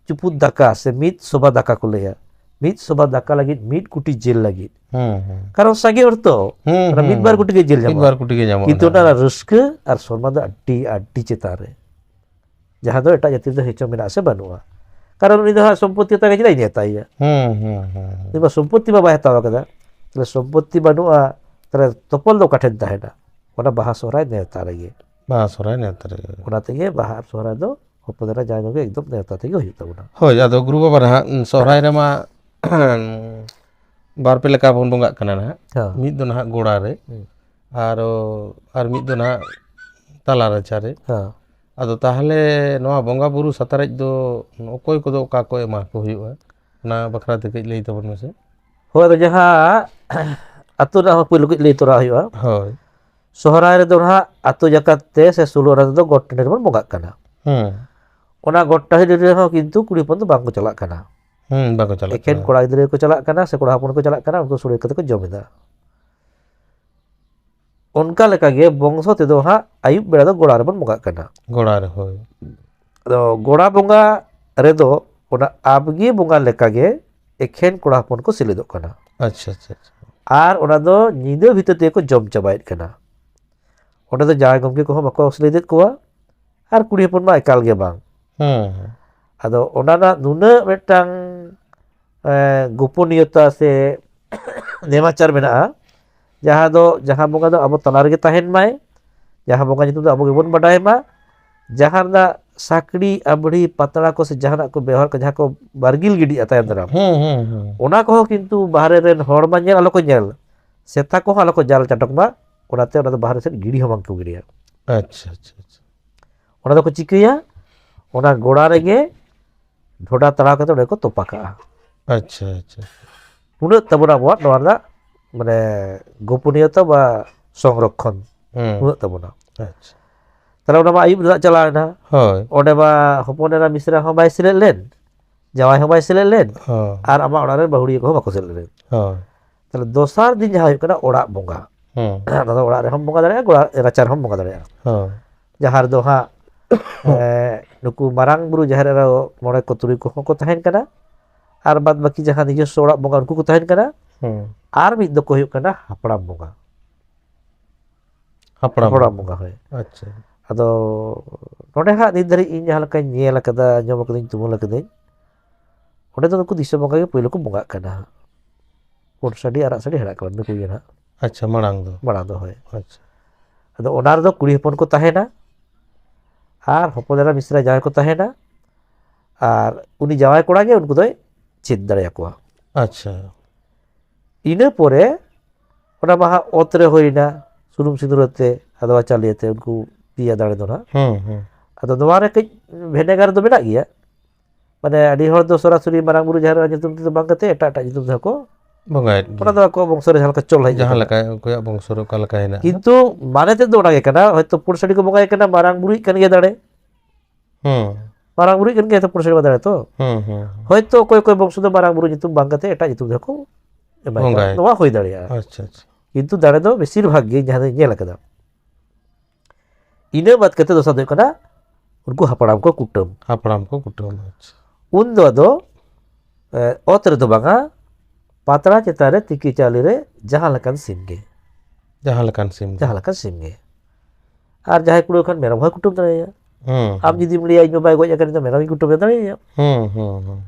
ᱪᱩᱯᱩᱫ ᱫᱟᱠᱟ ᱥᱮ ᱢᱤᱫ ᱥᱚᱵᱟ ᱫᱟᱠᱟ ᱠᱚ ᱞᱟᱹᱭᱟ, ᱢᱤᱫ ᱥᱚᱵᱟ ᱫᱟᱠᱟ ᱞᱟᱹᱜᱤᱫ ᱢᱤᱫ ᱠᱩᱴᱤ ᱡᱤᱞ ᱞᱟᱹᱜᱤᱫ᱾ ᱦᱩᱸ, ᱦᱩᱸ᱾ ᱠᱟᱨᱚᱱ ᱥᱟᱸᱜᱮ ᱦᱚᱲ ᱛᱚ, ᱦᱩᱸ, ᱚᱱᱟ ᱦᱩᱸ, ᱢᱤᱫ ᱵᱟᱨ ᱦᱩᱸ᱾ ᱠᱩᱴᱤ ᱜᱮ ᱡᱤᱞ ᱢᱤᱫ ᱧᱟᱢᱚᱜᱼᱟ᱾ ᱵᱟᱨ ᱠᱩᱴᱤ ᱜᱮ ᱧᱟᱢᱚᱜᱼᱟ, ᱠᱤᱱᱛᱩ ᱦᱮᱸ᱾ ᱚᱱᱟ ᱨᱮᱱᱟᱜ ᱨᱟᱹᱥᱠᱟᱹ ᱟᱨ ᱥᱚᱱᱢᱟᱱ ᱫᱚ ᱟᱹᱰᱤ, ᱟᱹᱰᱤ ᱪᱮᱛᱟᱱ ᱨᱮ, ᱡᱟᱦᱟᱸ ᱫᱚ ᱮᱴᱟᱜ ᱡᱟᱹᱛᱤ ᱨᱮᱫᱚ ᱦᱮᱸᱪᱚᱝ ᱢᱮᱱᱟᱜ ᱥᱮ ᱵᱟᱹᱱᱩᱜᱼᱟ᱾ ᱠᱟᱨᱚᱱ ᱩᱱᱤ ᱫᱚ ᱦᱟᱸᱜ ᱥᱚᱢᱯᱚᱛᱛᱤ ᱦᱟᱛᱟᱣ ᱠᱟᱛᱮ ᱪᱮᱫᱟᱜ ᱤᱧ ᱱᱮᱣᱛᱟᱭᱮᱭᱟ? ᱦᱩᱸ, ᱦᱩᱸ, ᱦᱩᱸ, ᱦᱩᱸ᱾ ᱩᱱᱤ ᱢᱟ ᱥᱚᱢᱯᱚᱛᱛᱤ ᱢᱟ ᱵᱟᱭ ᱦᱟᱛᱟᱣ ᱟᱠᱟᱫᱟ, ᱛᱟᱦᱞᱮ ᱥᱚᱢᱯᱚᱛᱛᱤ ᱵᱟᱹᱱᱩᱜᱼᱟ, ᱛᱟᱦᱞᱮ ᱛᱚᱯᱚᱞ ᱫᱚ ᱚᱠᱟ ᱴᱷᱮᱱ ᱛᱟᱦᱮᱱᱟ? ᱚᱱᱟ ᱵᱟᱦᱟ ᱥᱚᱦᱨᱟᱭ ᱱᱮᱣᱛᱟ ᱨᱮᱜᱮ᱾ ᱵᱟᱦᱟ ᱥᱚᱦᱨᱟᱭ ᱱᱮᱣᱛᱟ ᱨᱮᱜᱮ᱾ ᱚᱱᱟ ᱛᱮᱜᱮ ᱵᱟᱦᱟ ᱟᱨ ᱥᱚᱦᱨᱟᱭ ᱫᱚ ᱦᱚᱯᱚᱱ ᱮᱨᱟ ᱡᱟᱶᱟᱭ ᱜᱚᱢᱠᱮ ᱮᱠᱫᱚᱢ ᱱᱮᱣᱛᱟ ᱛᱮᱜᱮ ᱦᱩᱭᱩᱜ ᱛᱟᱵᱚᱱᱟ᱾ ᱦᱳᱭ, ᱟᱫᱚ ᱜᱩᱨᱩ ᱵᱟᱵᱟ ᱱᱟᱦᱟᱜ ᱥᱚᱦᱨᱟᱭ ᱨᱮᱢᱟ ᱵᱟᱨ ᱯᱮ ᱞᱮᱠᱟ ᱵᱚᱱ ᱵᱚᱸᱜᱟᱜ ᱠᱟᱱᱟ ᱱᱟᱦᱟᱜ᱾ ᱦᱮᱸ᱾ ᱢᱤᱫ ᱫᱚ ᱱᱟᱦᱟᱜ ᱜᱚᱲᱟ ᱨᱮ, ᱦᱩᱸ᱾ ᱟᱨᱚ, ᱟᱨ ᱢᱤᱫ ᱫᱚ ᱱᱟᱦᱟᱜ ᱛᱟᱞᱟ ᱨᱟᱪᱟ ᱨᱮ᱾ ᱦᱮᱸ᱾ ᱟᱫᱚ ᱛᱟᱦᱚᱞᱮ ᱱᱚᱣᱟ ᱵᱚᱸᱜᱟ ᱵᱩᱨᱩ ᱥᱟᱛᱨᱮᱡ ᱫᱚ ᱚᱠᱚᱭ ᱠᱚᱫᱚ ᱚᱠᱟ ᱠᱚ ᱮᱢᱟ ᱠᱚ ᱦᱩᱭᱩᱜᱼᱟ? ᱚᱱᱟ ᱵᱟᱠᱷᱨᱟ ᱛᱮ ᱠᱟᱹᱡ ᱞᱟᱹᱭ ᱛᱟᱵᱚᱱ ᱢᱮᱥᱮ᱾ ᱦᱳᱭ, ᱟᱫᱚ ᱡᱟᱦᱟᱸ ᱟᱹᱛᱩ ᱨᱮᱱᱟᱜ ᱦᱚᱸ ᱯᱳᱭᱞᱳ ᱠᱟᱹᱡ ᱞᱟᱹᱭ ᱛᱚᱨᱟ ᱦᱩᱭᱩᱜᱼᱟ᱾ ᱦᱳᱭ᱾ ᱥᱚᱦᱨᱟᱭ ᱨᱮᱫᱚ ᱱᱟᱦᱟᱜ ᱟᱛᱳ ᱡᱟᱠᱟᱛ ᱛᱮ ᱥᱮ ᱥᱳᱞᱳ ᱟᱱᱟ ᱛᱮᱫᱚ ᱜᱚᱴ ᱴᱟᱺᱰᱤ ᱨᱮᱵᱚᱱ ᱵᱚᱸᱜᱟᱜ ᱠᱟᱱᱟ᱾ ᱦᱩᱸ ᱚᱱᱟ ᱜᱚᱴ ᱴᱟᱺᱰᱤ ᱨᱮᱦᱚᱸ ᱠᱤᱱᱛᱩ ᱠᱩᱲᱤ ᱦᱚᱯᱚᱱ ᱫᱚ ᱵᱟᱝ ᱠᱚ ᱪᱟᱞᱟᱜ ᱠᱟᱱᱟ᱾ ᱦᱩᱸ ᱵᱟᱠᱚ ᱪᱟᱞᱟᱜ ᱮᱠᱷᱮᱱ ᱠᱟᱱᱟ᱾ ᱠᱚᱲᱟ ᱜᱤᱫᱽᱨᱟᱹ ᱠᱚ ᱪᱟᱞᱟᱜ ᱠᱟᱱᱟ ᱥᱮ ᱠᱚᱲᱟ ᱦᱚᱯᱚᱱ ᱠᱚ ᱪᱟᱞᱟᱜ ᱠᱟᱱᱟ, ᱩᱱᱠᱩ ᱥᱚᱲᱮ ᱠᱟᱛᱮ ᱠᱚ ᱡᱚᱢ ᱮᱫᱟ᱾ ᱚᱱᱠᱟ ᱞᱮᱠᱟᱜᱮ ᱵᱚᱝᱥᱚ ᱛᱮᱫᱚ ᱦᱟᱸᱜ ᱟᱹᱭᱩᱵ ᱵᱮᱲᱟ ᱫᱚ ᱜᱚᱲᱟ ᱨᱮᱵᱚᱱ ᱵᱚᱸᱜᱟᱜ ᱠᱟᱱᱟ᱾ ᱜᱚᱲᱟ ᱨᱮ, ᱦᱳᱭ᱾ ᱟᱫᱚ ᱜᱚᱲᱟ ᱵᱚᱸᱜᱟ ᱨᱮᱫᱚ ᱚᱱᱟ ᱟᱵᱜᱮ ᱵᱚᱸᱜᱟ ᱞᱮᱠᱟᱜᱮ ᱮᱠᱷᱮᱱ ᱠᱚᱲᱟ ᱦᱚᱯᱚᱱ ᱠᱚ ᱥᱮᱞᱮᱫᱚᱜ ᱠᱟᱱᱟ᱾ ᱟᱪᱪᱷᱟ ᱟᱪᱪᱷᱟ ᱟᱪᱪᱷᱟ᱾ ᱟᱨ ᱚᱱᱟ ᱫᱚ ᱧᱤᱫᱟᱹ ᱵᱷᱤᱛᱟᱹᱨ ᱛᱮᱜᱮ ᱠᱚ ᱡᱚᱢ ᱪᱟᱵᱟᱭᱮᱫ ᱠᱟᱱᱟ᱾ ᱚᱸᱰᱮ ᱫᱚ ᱡᱟᱶᱟᱭ ᱜᱚᱢᱠᱮ ᱠᱚᱦᱚᱸ ᱵᱟᱠᱚ ᱥᱮᱞᱮᱫᱮᱫ ᱠᱚᱣᱟ ᱟᱨ ᱠᱩᱲᱤ ᱦᱚᱯᱚᱱ ᱢᱟ ᱮᱠᱟᱞ ᱜᱮ ᱵᱟᱝ᱾ ᱦᱩᱸ ᱟᱫᱚ ᱚᱱᱟ ᱨᱮᱱᱟᱜ ᱱᱩᱱᱟᱹᱜ ᱢᱤᱫᱴᱟᱝ ᱮᱸ, ᱜᱳᱯᱚᱱᱤᱭᱚᱛᱟ ᱥᱮ ᱱᱮᱢᱟᱪᱟᱨ ᱢᱮᱱᱟᱜᱼᱟ, ᱡᱟᱦᱟᱸ ᱫᱚ ᱡᱟᱦᱟᱸ ᱵᱚᱸᱜᱟ ᱫᱚ ᱟᱵᱚ ᱛᱟᱞᱟ ᱨᱮᱜᱮ ᱛᱟᱦᱮᱱ ᱢᱟᱭ, ᱡᱟᱦᱟᱸ ᱵᱚᱸᱜᱟ ᱧᱩᱛᱩᱢ ᱫᱚ ᱟᱵᱚ ᱜᱮᱵᱚᱱ ᱵᱟᱰᱟᱭ ᱢᱟ, ᱡᱟᱦᱟᱸ ᱨᱮᱱᱟᱜ ᱥᱟᱠᱲᱤ ᱟᱵᱲᱤ ᱯᱟᱛᱲᱟ ᱠᱚ ᱥᱮ ᱡᱟᱦᱟᱱᱟᱜ ᱠᱚ ᱵᱮᱣᱦᱟᱨ ᱠᱚ, ᱡᱟᱦᱟᱸ ᱠᱚ ᱵᱟᱨᱜᱤᱞ ᱜᱤᱰᱤᱜᱼᱟ ᱛᱟᱭᱚᱢ ᱫᱟᱨᱟᱢ, ᱦᱩᱸ ᱦᱩᱸ ᱦᱩᱸ ᱚᱱᱟ ᱠᱚᱦᱚᱸ ᱠᱤᱱᱛᱩ ᱵᱟᱦᱨᱮ ᱨᱮᱱ ᱦᱚᱲ ᱢᱟ ᱧᱮᱞ ᱟᱞᱚ ᱠᱚ ᱧᱮᱞ, ᱥᱮᱛᱟ ᱠᱚᱦᱚᱸ ᱟᱞᱚ ᱠᱚ ᱡᱟᱞ ᱪᱟᱴᱚᱠ ᱢᱟ, ᱚᱱᱟᱛᱮ ᱚᱱᱟ ᱫᱚ ᱵᱟᱦᱨᱮ ᱥᱮᱫ ᱜᱤᱰᱤ ᱦᱚᱸ ᱵᱟᱝ ᱠᱚ ᱜᱤᱰᱤᱭᱟ᱾ ᱟᱪᱪᱷᱟ ᱟᱪᱪᱷᱟ ᱟᱪᱪᱷᱟ᱾ ᱚᱱᱟ ᱫᱚᱠᱚ ᱪᱤᱠᱟᱹᱭᱟ, ᱚᱱᱟ ᱜᱚᱲᱟ ᱨᱮᱜᱮ ᱰᱷᱚᱰᱟ ᱛᱟᱲᱟᱣ ᱠᱟᱛᱮ ᱚᱸᱰᱮ ᱠᱚ ᱛᱚᱯᱟ ᱠᱟᱜᱼᱟ᱾ ᱟᱪᱪᱷᱟ ᱟᱪᱪᱷᱟ᱾ ᱩᱱᱟᱹᱜ ᱛᱟᱵᱚᱱ ᱟᱵᱚᱣᱟᱜ ᱱᱚᱣᱟ ᱨᱮᱱᱟᱜ ᱢᱟᱱᱮ ᱜᱳᱯᱚᱱᱤᱭᱚᱛᱟ ᱵᱟ ᱥᱚᱝᱨᱚᱠᱷᱚᱱ ᱦᱩᱸ ᱩᱱᱟᱹᱜ ᱛᱟᱵᱚᱱᱟ᱾ ᱟᱪᱪᱷᱟ᱾ ᱛᱟᱦᱞᱮ ᱚᱱᱟ ᱢᱟ ᱟᱹᱭᱩᱵ ᱨᱮᱱᱟᱜ ᱪᱟᱞᱟᱣ ᱮᱱᱟ᱾ ᱦᱳᱭ᱾ ᱚᱸᱰᱮ ᱢᱟ ᱦᱚᱯᱚᱱ ᱮᱨᱟ ᱢᱤᱥᱨᱟ ᱦᱚᱸ ᱵᱟᱭ ᱥᱮᱞᱮᱫ ᱞᱮᱱ, ᱡᱟᱶᱟᱭ ᱦᱚᱸ ᱵᱟᱭ ᱥᱮᱞᱮᱫ ᱞᱮᱱ, ᱦᱳᱭ᱾ ᱟᱨ ᱟᱢᱟᱜ ᱚᱲᱟᱜ ᱨᱮᱱ ᱵᱟᱹᱦᱩᱲᱤᱭᱟᱹ ᱠᱚᱦᱚᱸ ᱵᱟᱠᱚ ᱥᱮᱞᱮᱫ ᱞᱮᱱ᱾ ᱦᱳᱭ᱾ ᱛᱟᱦᱞᱮ ᱫᱚᱥᱟᱨ ᱫᱤᱱ ᱡᱟᱦᱟᱸ ᱦᱩᱭᱩᱜ ᱠᱟᱱᱟ ᱚᱲᱟᱜ ᱵᱚᱸᱜᱟ, ᱦᱩᱸ ᱚᱱᱟ ᱫᱚ ᱚᱲᱟᱜ ᱨᱮᱦᱚᱸᱢ ᱵᱚᱸᱜᱟ ᱫᱟᱲᱮᱭᱟᱜᱼᱟ, ᱜᱚᱲᱟ ᱨᱟᱪᱟ ᱨᱮᱦᱚᱸᱢ ᱵᱚᱸᱜᱟ ᱫᱟᱲᱮᱭᱟᱜᱼᱟ᱾ ᱦᱳᱭ᱾ ᱡᱟᱦᱟᱸ ᱨᱮᱫᱚ ᱦᱟᱸᱜ ᱮ, ᱱᱩᱠᱩ ᱢᱟᱨᱟᱝ ᱵᱩᱨᱩ ᱡᱟᱦᱮᱨ ᱮᱨᱟ ᱢᱚᱬᱮ ᱠᱚ ᱛᱩᱨᱩᱭ ᱠᱚᱦᱚᱸ ᱠᱚ ᱛᱟᱦᱮᱱ ᱠᱟᱱᱟ, ᱟᱨ ᱵᱟᱫ ᱵᱟᱹᱠᱤ ᱡᱟᱦᱟᱸ ᱱᱤᱡᱚᱥᱥᱚ ᱚᱲᱟᱜ ᱵᱚᱸᱜᱟ ᱩᱱᱠᱩ ᱠᱚ ᱛᱟᱦᱮᱱ ᱠᱟᱱᱟ᱾ ᱦᱩᱸ᱾ ᱟᱨ ᱢᱤᱫ ᱫᱚᱠᱚ ᱦᱩᱭᱩᱜ ᱠᱟᱱᱟ ᱦᱟᱯᱲᱟᱢ ᱵᱚᱸᱜᱟ᱾ ᱦᱟᱯᱲᱟᱢ᱾ ᱦᱟᱯᱲᱟᱢ ᱵᱚᱸᱜᱟ, ᱦᱳᱭ᱾ ᱟᱪᱪᱷᱟ᱾ ᱟᱫᱚ ᱱᱚᱰᱮ ᱦᱟᱸᱜ ᱱᱤᱛ ᱫᱷᱟᱹᱨᱤᱡ ᱤᱧ ᱡᱟᱦᱟᱸ ᱞᱮᱠᱟᱧ ᱧᱮᱞ ᱟᱠᱟᱫᱟ, ᱟᱸᱡᱚᱢ ᱟᱠᱟᱫᱟᱹᱧ, ᱛᱩᱢᱟᱹᱞ ᱟᱠᱟᱫᱟᱹᱧ, ᱚᱸᱰᱮ ᱫᱚ ᱱᱩᱠᱩ ᱫᱤᱥᱚᱢ ᱵᱚᱸᱜᱟ ᱜᱮ ᱯᱳᱭᱞᱳ ᱠᱚ ᱵᱚᱸᱜᱟᱜ ᱠᱟᱱᱟ᱾ ᱯᱩᱸᱰ ᱥᱟᱺᱰᱤ ᱟᱨᱟᱜ ᱥᱟᱺᱰᱤ ᱦᱮᱲᱟᱜ ᱠᱟᱱᱟ ᱱᱩᱠᱩ ᱜᱮ ᱦᱟᱸᱜ᱾ ᱟᱪᱪᱷᱟ, ᱢᱟᱲᱟᱝ ᱫᱚ᱾ ᱢᱟᱲᱟᱝ ᱫᱚ, ᱦᱳᱭ᱾ ᱟᱪᱪᱷᱟ᱾ ᱟᱫᱚ ᱚᱱᱟ ᱨᱮᱫᱚ ᱠᱩᱲᱤ ᱦᱚᱯᱚᱱ ᱠᱚ ᱛᱟᱦᱮᱱᱟ ᱟᱨ ᱦᱚᱯᱚᱱ ᱮᱨᱟ ᱢᱤᱥᱨᱟ ᱡᱟᱶᱟᱭ ᱠᱚ ᱛᱟᱦᱮᱱᱟ, ᱟᱨ ᱩᱱᱤ ᱡᱟᱶᱟᱭ ᱠᱚᱲᱟ ᱜᱮ ᱩᱱᱠᱩ ᱫᱚᱭ ᱪᱷᱮᱫ ᱫᱟᱲᱮᱭᱟᱠᱚᱣᱟ᱾ ᱟᱪᱪᱷᱟ᱾ ᱤᱱᱟᱹ ᱯᱚᱨᱮ ᱚᱱᱟ ᱢᱟ ᱦᱟᱸᱜ ᱚᱛ ᱨᱮ ᱦᱩᱭᱱᱟ, ᱥᱩᱱᱩᱢ ᱥᱤᱸᱫᱩᱨ ᱟᱛᱮ ᱟᱫᱣᱟ ᱪᱟᱣᱞᱮ ᱟᱛᱮ ᱩᱱᱠᱩ ᱯᱮᱭᱟ ᱫᱟᱲᱮ ᱫᱚ ᱱᱟᱦᱟᱜ᱾ ᱦᱩᱸ ᱦᱩᱸ᱾ ᱟᱫᱚ ᱱᱚᱣᱟ ᱨᱮ ᱠᱟᱹᱡ ᱵᱷᱮᱱᱮᱜᱟᱨ ᱫᱚ ᱢᱮᱱᱟᱜ ᱜᱮᱭᱟ, ᱢᱟᱱᱮ ᱟᱹᱰᱤ ᱦᱚᱲ ᱫᱚ ᱥᱚᱨᱟᱥᱚᱨᱤ ᱢᱟᱨᱟᱝ ᱵᱩᱨᱩ ᱡᱟᱦᱮᱨ ᱮᱨᱟ ᱧᱩᱛᱩᱢ ᱛᱮᱫᱚ ᱵᱟᱝ ᱠᱟᱛᱮ ᱮᱴᱟᱜ ᱮᱴᱟᱜ ᱧᱩᱛᱩᱢ ᱛᱮᱦᱚᱸ ᱠᱚ ᱵᱚᱸᱜᱟᱭᱮᱫ ᱜᱮᱭᱟ᱾ ᱚᱱᱟ ᱫᱚ ᱟᱠᱚ ᱵᱚᱝᱥᱚ ᱨᱮ ᱡᱟᱦᱟᱸ ᱞᱮᱠᱟ ᱪᱚᱞ ᱦᱮᱡ ᱡᱟᱦᱟᱸ ᱟᱠᱟᱱᱟ᱾ ᱞᱮᱠᱟ ᱚᱠᱚᱭᱟᱜ ᱵᱚᱝᱥᱚ ᱨᱮ ᱚᱠᱟ ᱞᱮᱠᱟ ᱦᱮᱱᱟᱜᱼᱟ᱾ ᱠᱤᱱᱛᱩ ᱢᱟᱱᱮ ᱛᱮᱫ ᱫᱚ ᱚᱱᱟ ᱜᱮ ᱠᱟᱱᱟ, ᱦᱚᱭᱛᱳ ᱯᱩᱲ ᱥᱟᱹᱰᱤ ᱠᱚ ᱵᱚᱸᱜᱟᱭ ᱠᱟᱱᱟ, ᱢᱟᱨᱟᱝ ᱵᱩᱨᱩᱭᱤᱡ ᱠᱟᱱ ᱜᱮᱭᱟ ᱫᱟᱲᱮ, ᱦᱩᱸ᱾ ᱢᱟᱨᱟᱝ ᱵᱩᱨᱩᱭᱤᱡ ᱠᱟᱱ ᱜᱮᱭᱟ ᱛᱚ ᱯᱩᱲ ᱥᱟᱹᱰᱤ ᱢᱟ ᱫᱟᱲᱮ ᱛᱚ᱾ ᱦᱩᱸ, ᱦᱩᱸ, ᱦᱩᱸ᱾ ᱦᱚᱭᱛᱳ ᱚᱠᱚᱭ ᱚᱠᱚᱭ ᱵᱚᱝᱥᱚ ᱫᱚ ᱢᱟᱨᱟᱝ ᱵᱩᱨᱩ ᱧᱩᱛᱩᱢ ᱵᱟᱝ ᱠᱟᱛᱮ ᱮᱴᱟᱜ ᱧᱩᱛᱩᱢ ᱛᱮᱦᱚᱸ ᱠᱚ ᱮᱢᱟᱭ ᱠᱟᱱᱟ᱾ ᱵᱚᱸᱜᱟᱭ᱾ ᱱᱚᱣᱟ ᱦᱩᱭ ᱫᱟᱲᱮᱭᱟᱜᱼᱟ᱾ ᱟᱪᱪᱷᱟ, ᱟᱪᱪᱷᱟ᱾ ᱠᱤᱱᱛᱩ ᱫᱟᱲᱮ ᱫᱚ ᱵᱮᱥᱤᱨ ᱵᱷᱟᱜᱽ ᱜᱮ ᱡᱟᱦᱟᱸ ᱫᱚᱧ ᱧᱮᱞ ᱟᱠᱟᱫᱟ, ᱤᱱᱟᱹ ᱵᱟᱫ ᱠᱟᱛᱮ ᱫᱚᱥᱟᱨ ᱫᱚ ᱦᱩᱭᱩᱜ ᱠᱟᱱᱟ ᱩᱱᱠᱩ ᱦᱟᱯᱲᱟᱢ ᱠᱚ ᱠᱩᱴᱟᱹᱢ᱾ ᱦᱟᱯᱲᱟᱢ ᱠᱚ ᱠᱩᱴᱟᱹᱢ᱾ ᱟᱪᱪᱷᱟ᱾ ᱩᱱ ᱫᱚ ᱟᱫᱚ, ᱮ, ᱚᱛ ᱨᱮᱫᱚ ᱵᱟᱝᱟ, ᱯᱟᱛᱲᱟ ᱪᱮᱛᱟᱱ ᱨᱮ ᱛᱤᱠᱤ ᱪᱟᱣᱞᱮ ᱨᱮ ᱡᱟᱦᱟᱸ ᱞᱮᱠᱟᱱ ᱥᱤᱢ ᱜᱮ᱾ ᱡᱟᱦᱟᱸ ᱞᱮᱠᱟᱱ ᱥᱤᱢ ᱜᱮ᱾ ᱡᱟᱦᱟᱸ ᱞᱮᱠᱟᱱ ᱥᱤᱢ ᱜᱮ᱾ ᱟᱨ ᱡᱟᱦᱟᱸᱭ ᱠᱩᱲᱟᱹᱣ ᱠᱷᱟᱱ ᱢᱮᱨᱚᱢ ᱦᱚᱸᱭ ᱠᱩᱴᱟᱹᱢ ᱫᱟᱲᱮᱭᱟᱭᱟ᱾ ᱦᱩᱸ, ᱟᱢ ᱦᱩᱸ᱾ ᱡᱩᱫᱤᱢ ᱞᱟᱹᱭᱟ, "ᱤᱧ ᱵᱟᱵᱟᱭ ᱜᱚᱡ ᱟᱠᱟᱱ, ᱤᱧ ᱫᱚ ᱢᱮᱨᱚᱢ ᱤᱧ ᱠᱩᱴᱟᱹᱢ ᱫᱟᱲᱮᱭᱟᱭᱟ", ᱦᱩᱸ, ᱦᱩᱸ, ᱦᱩᱸ᱾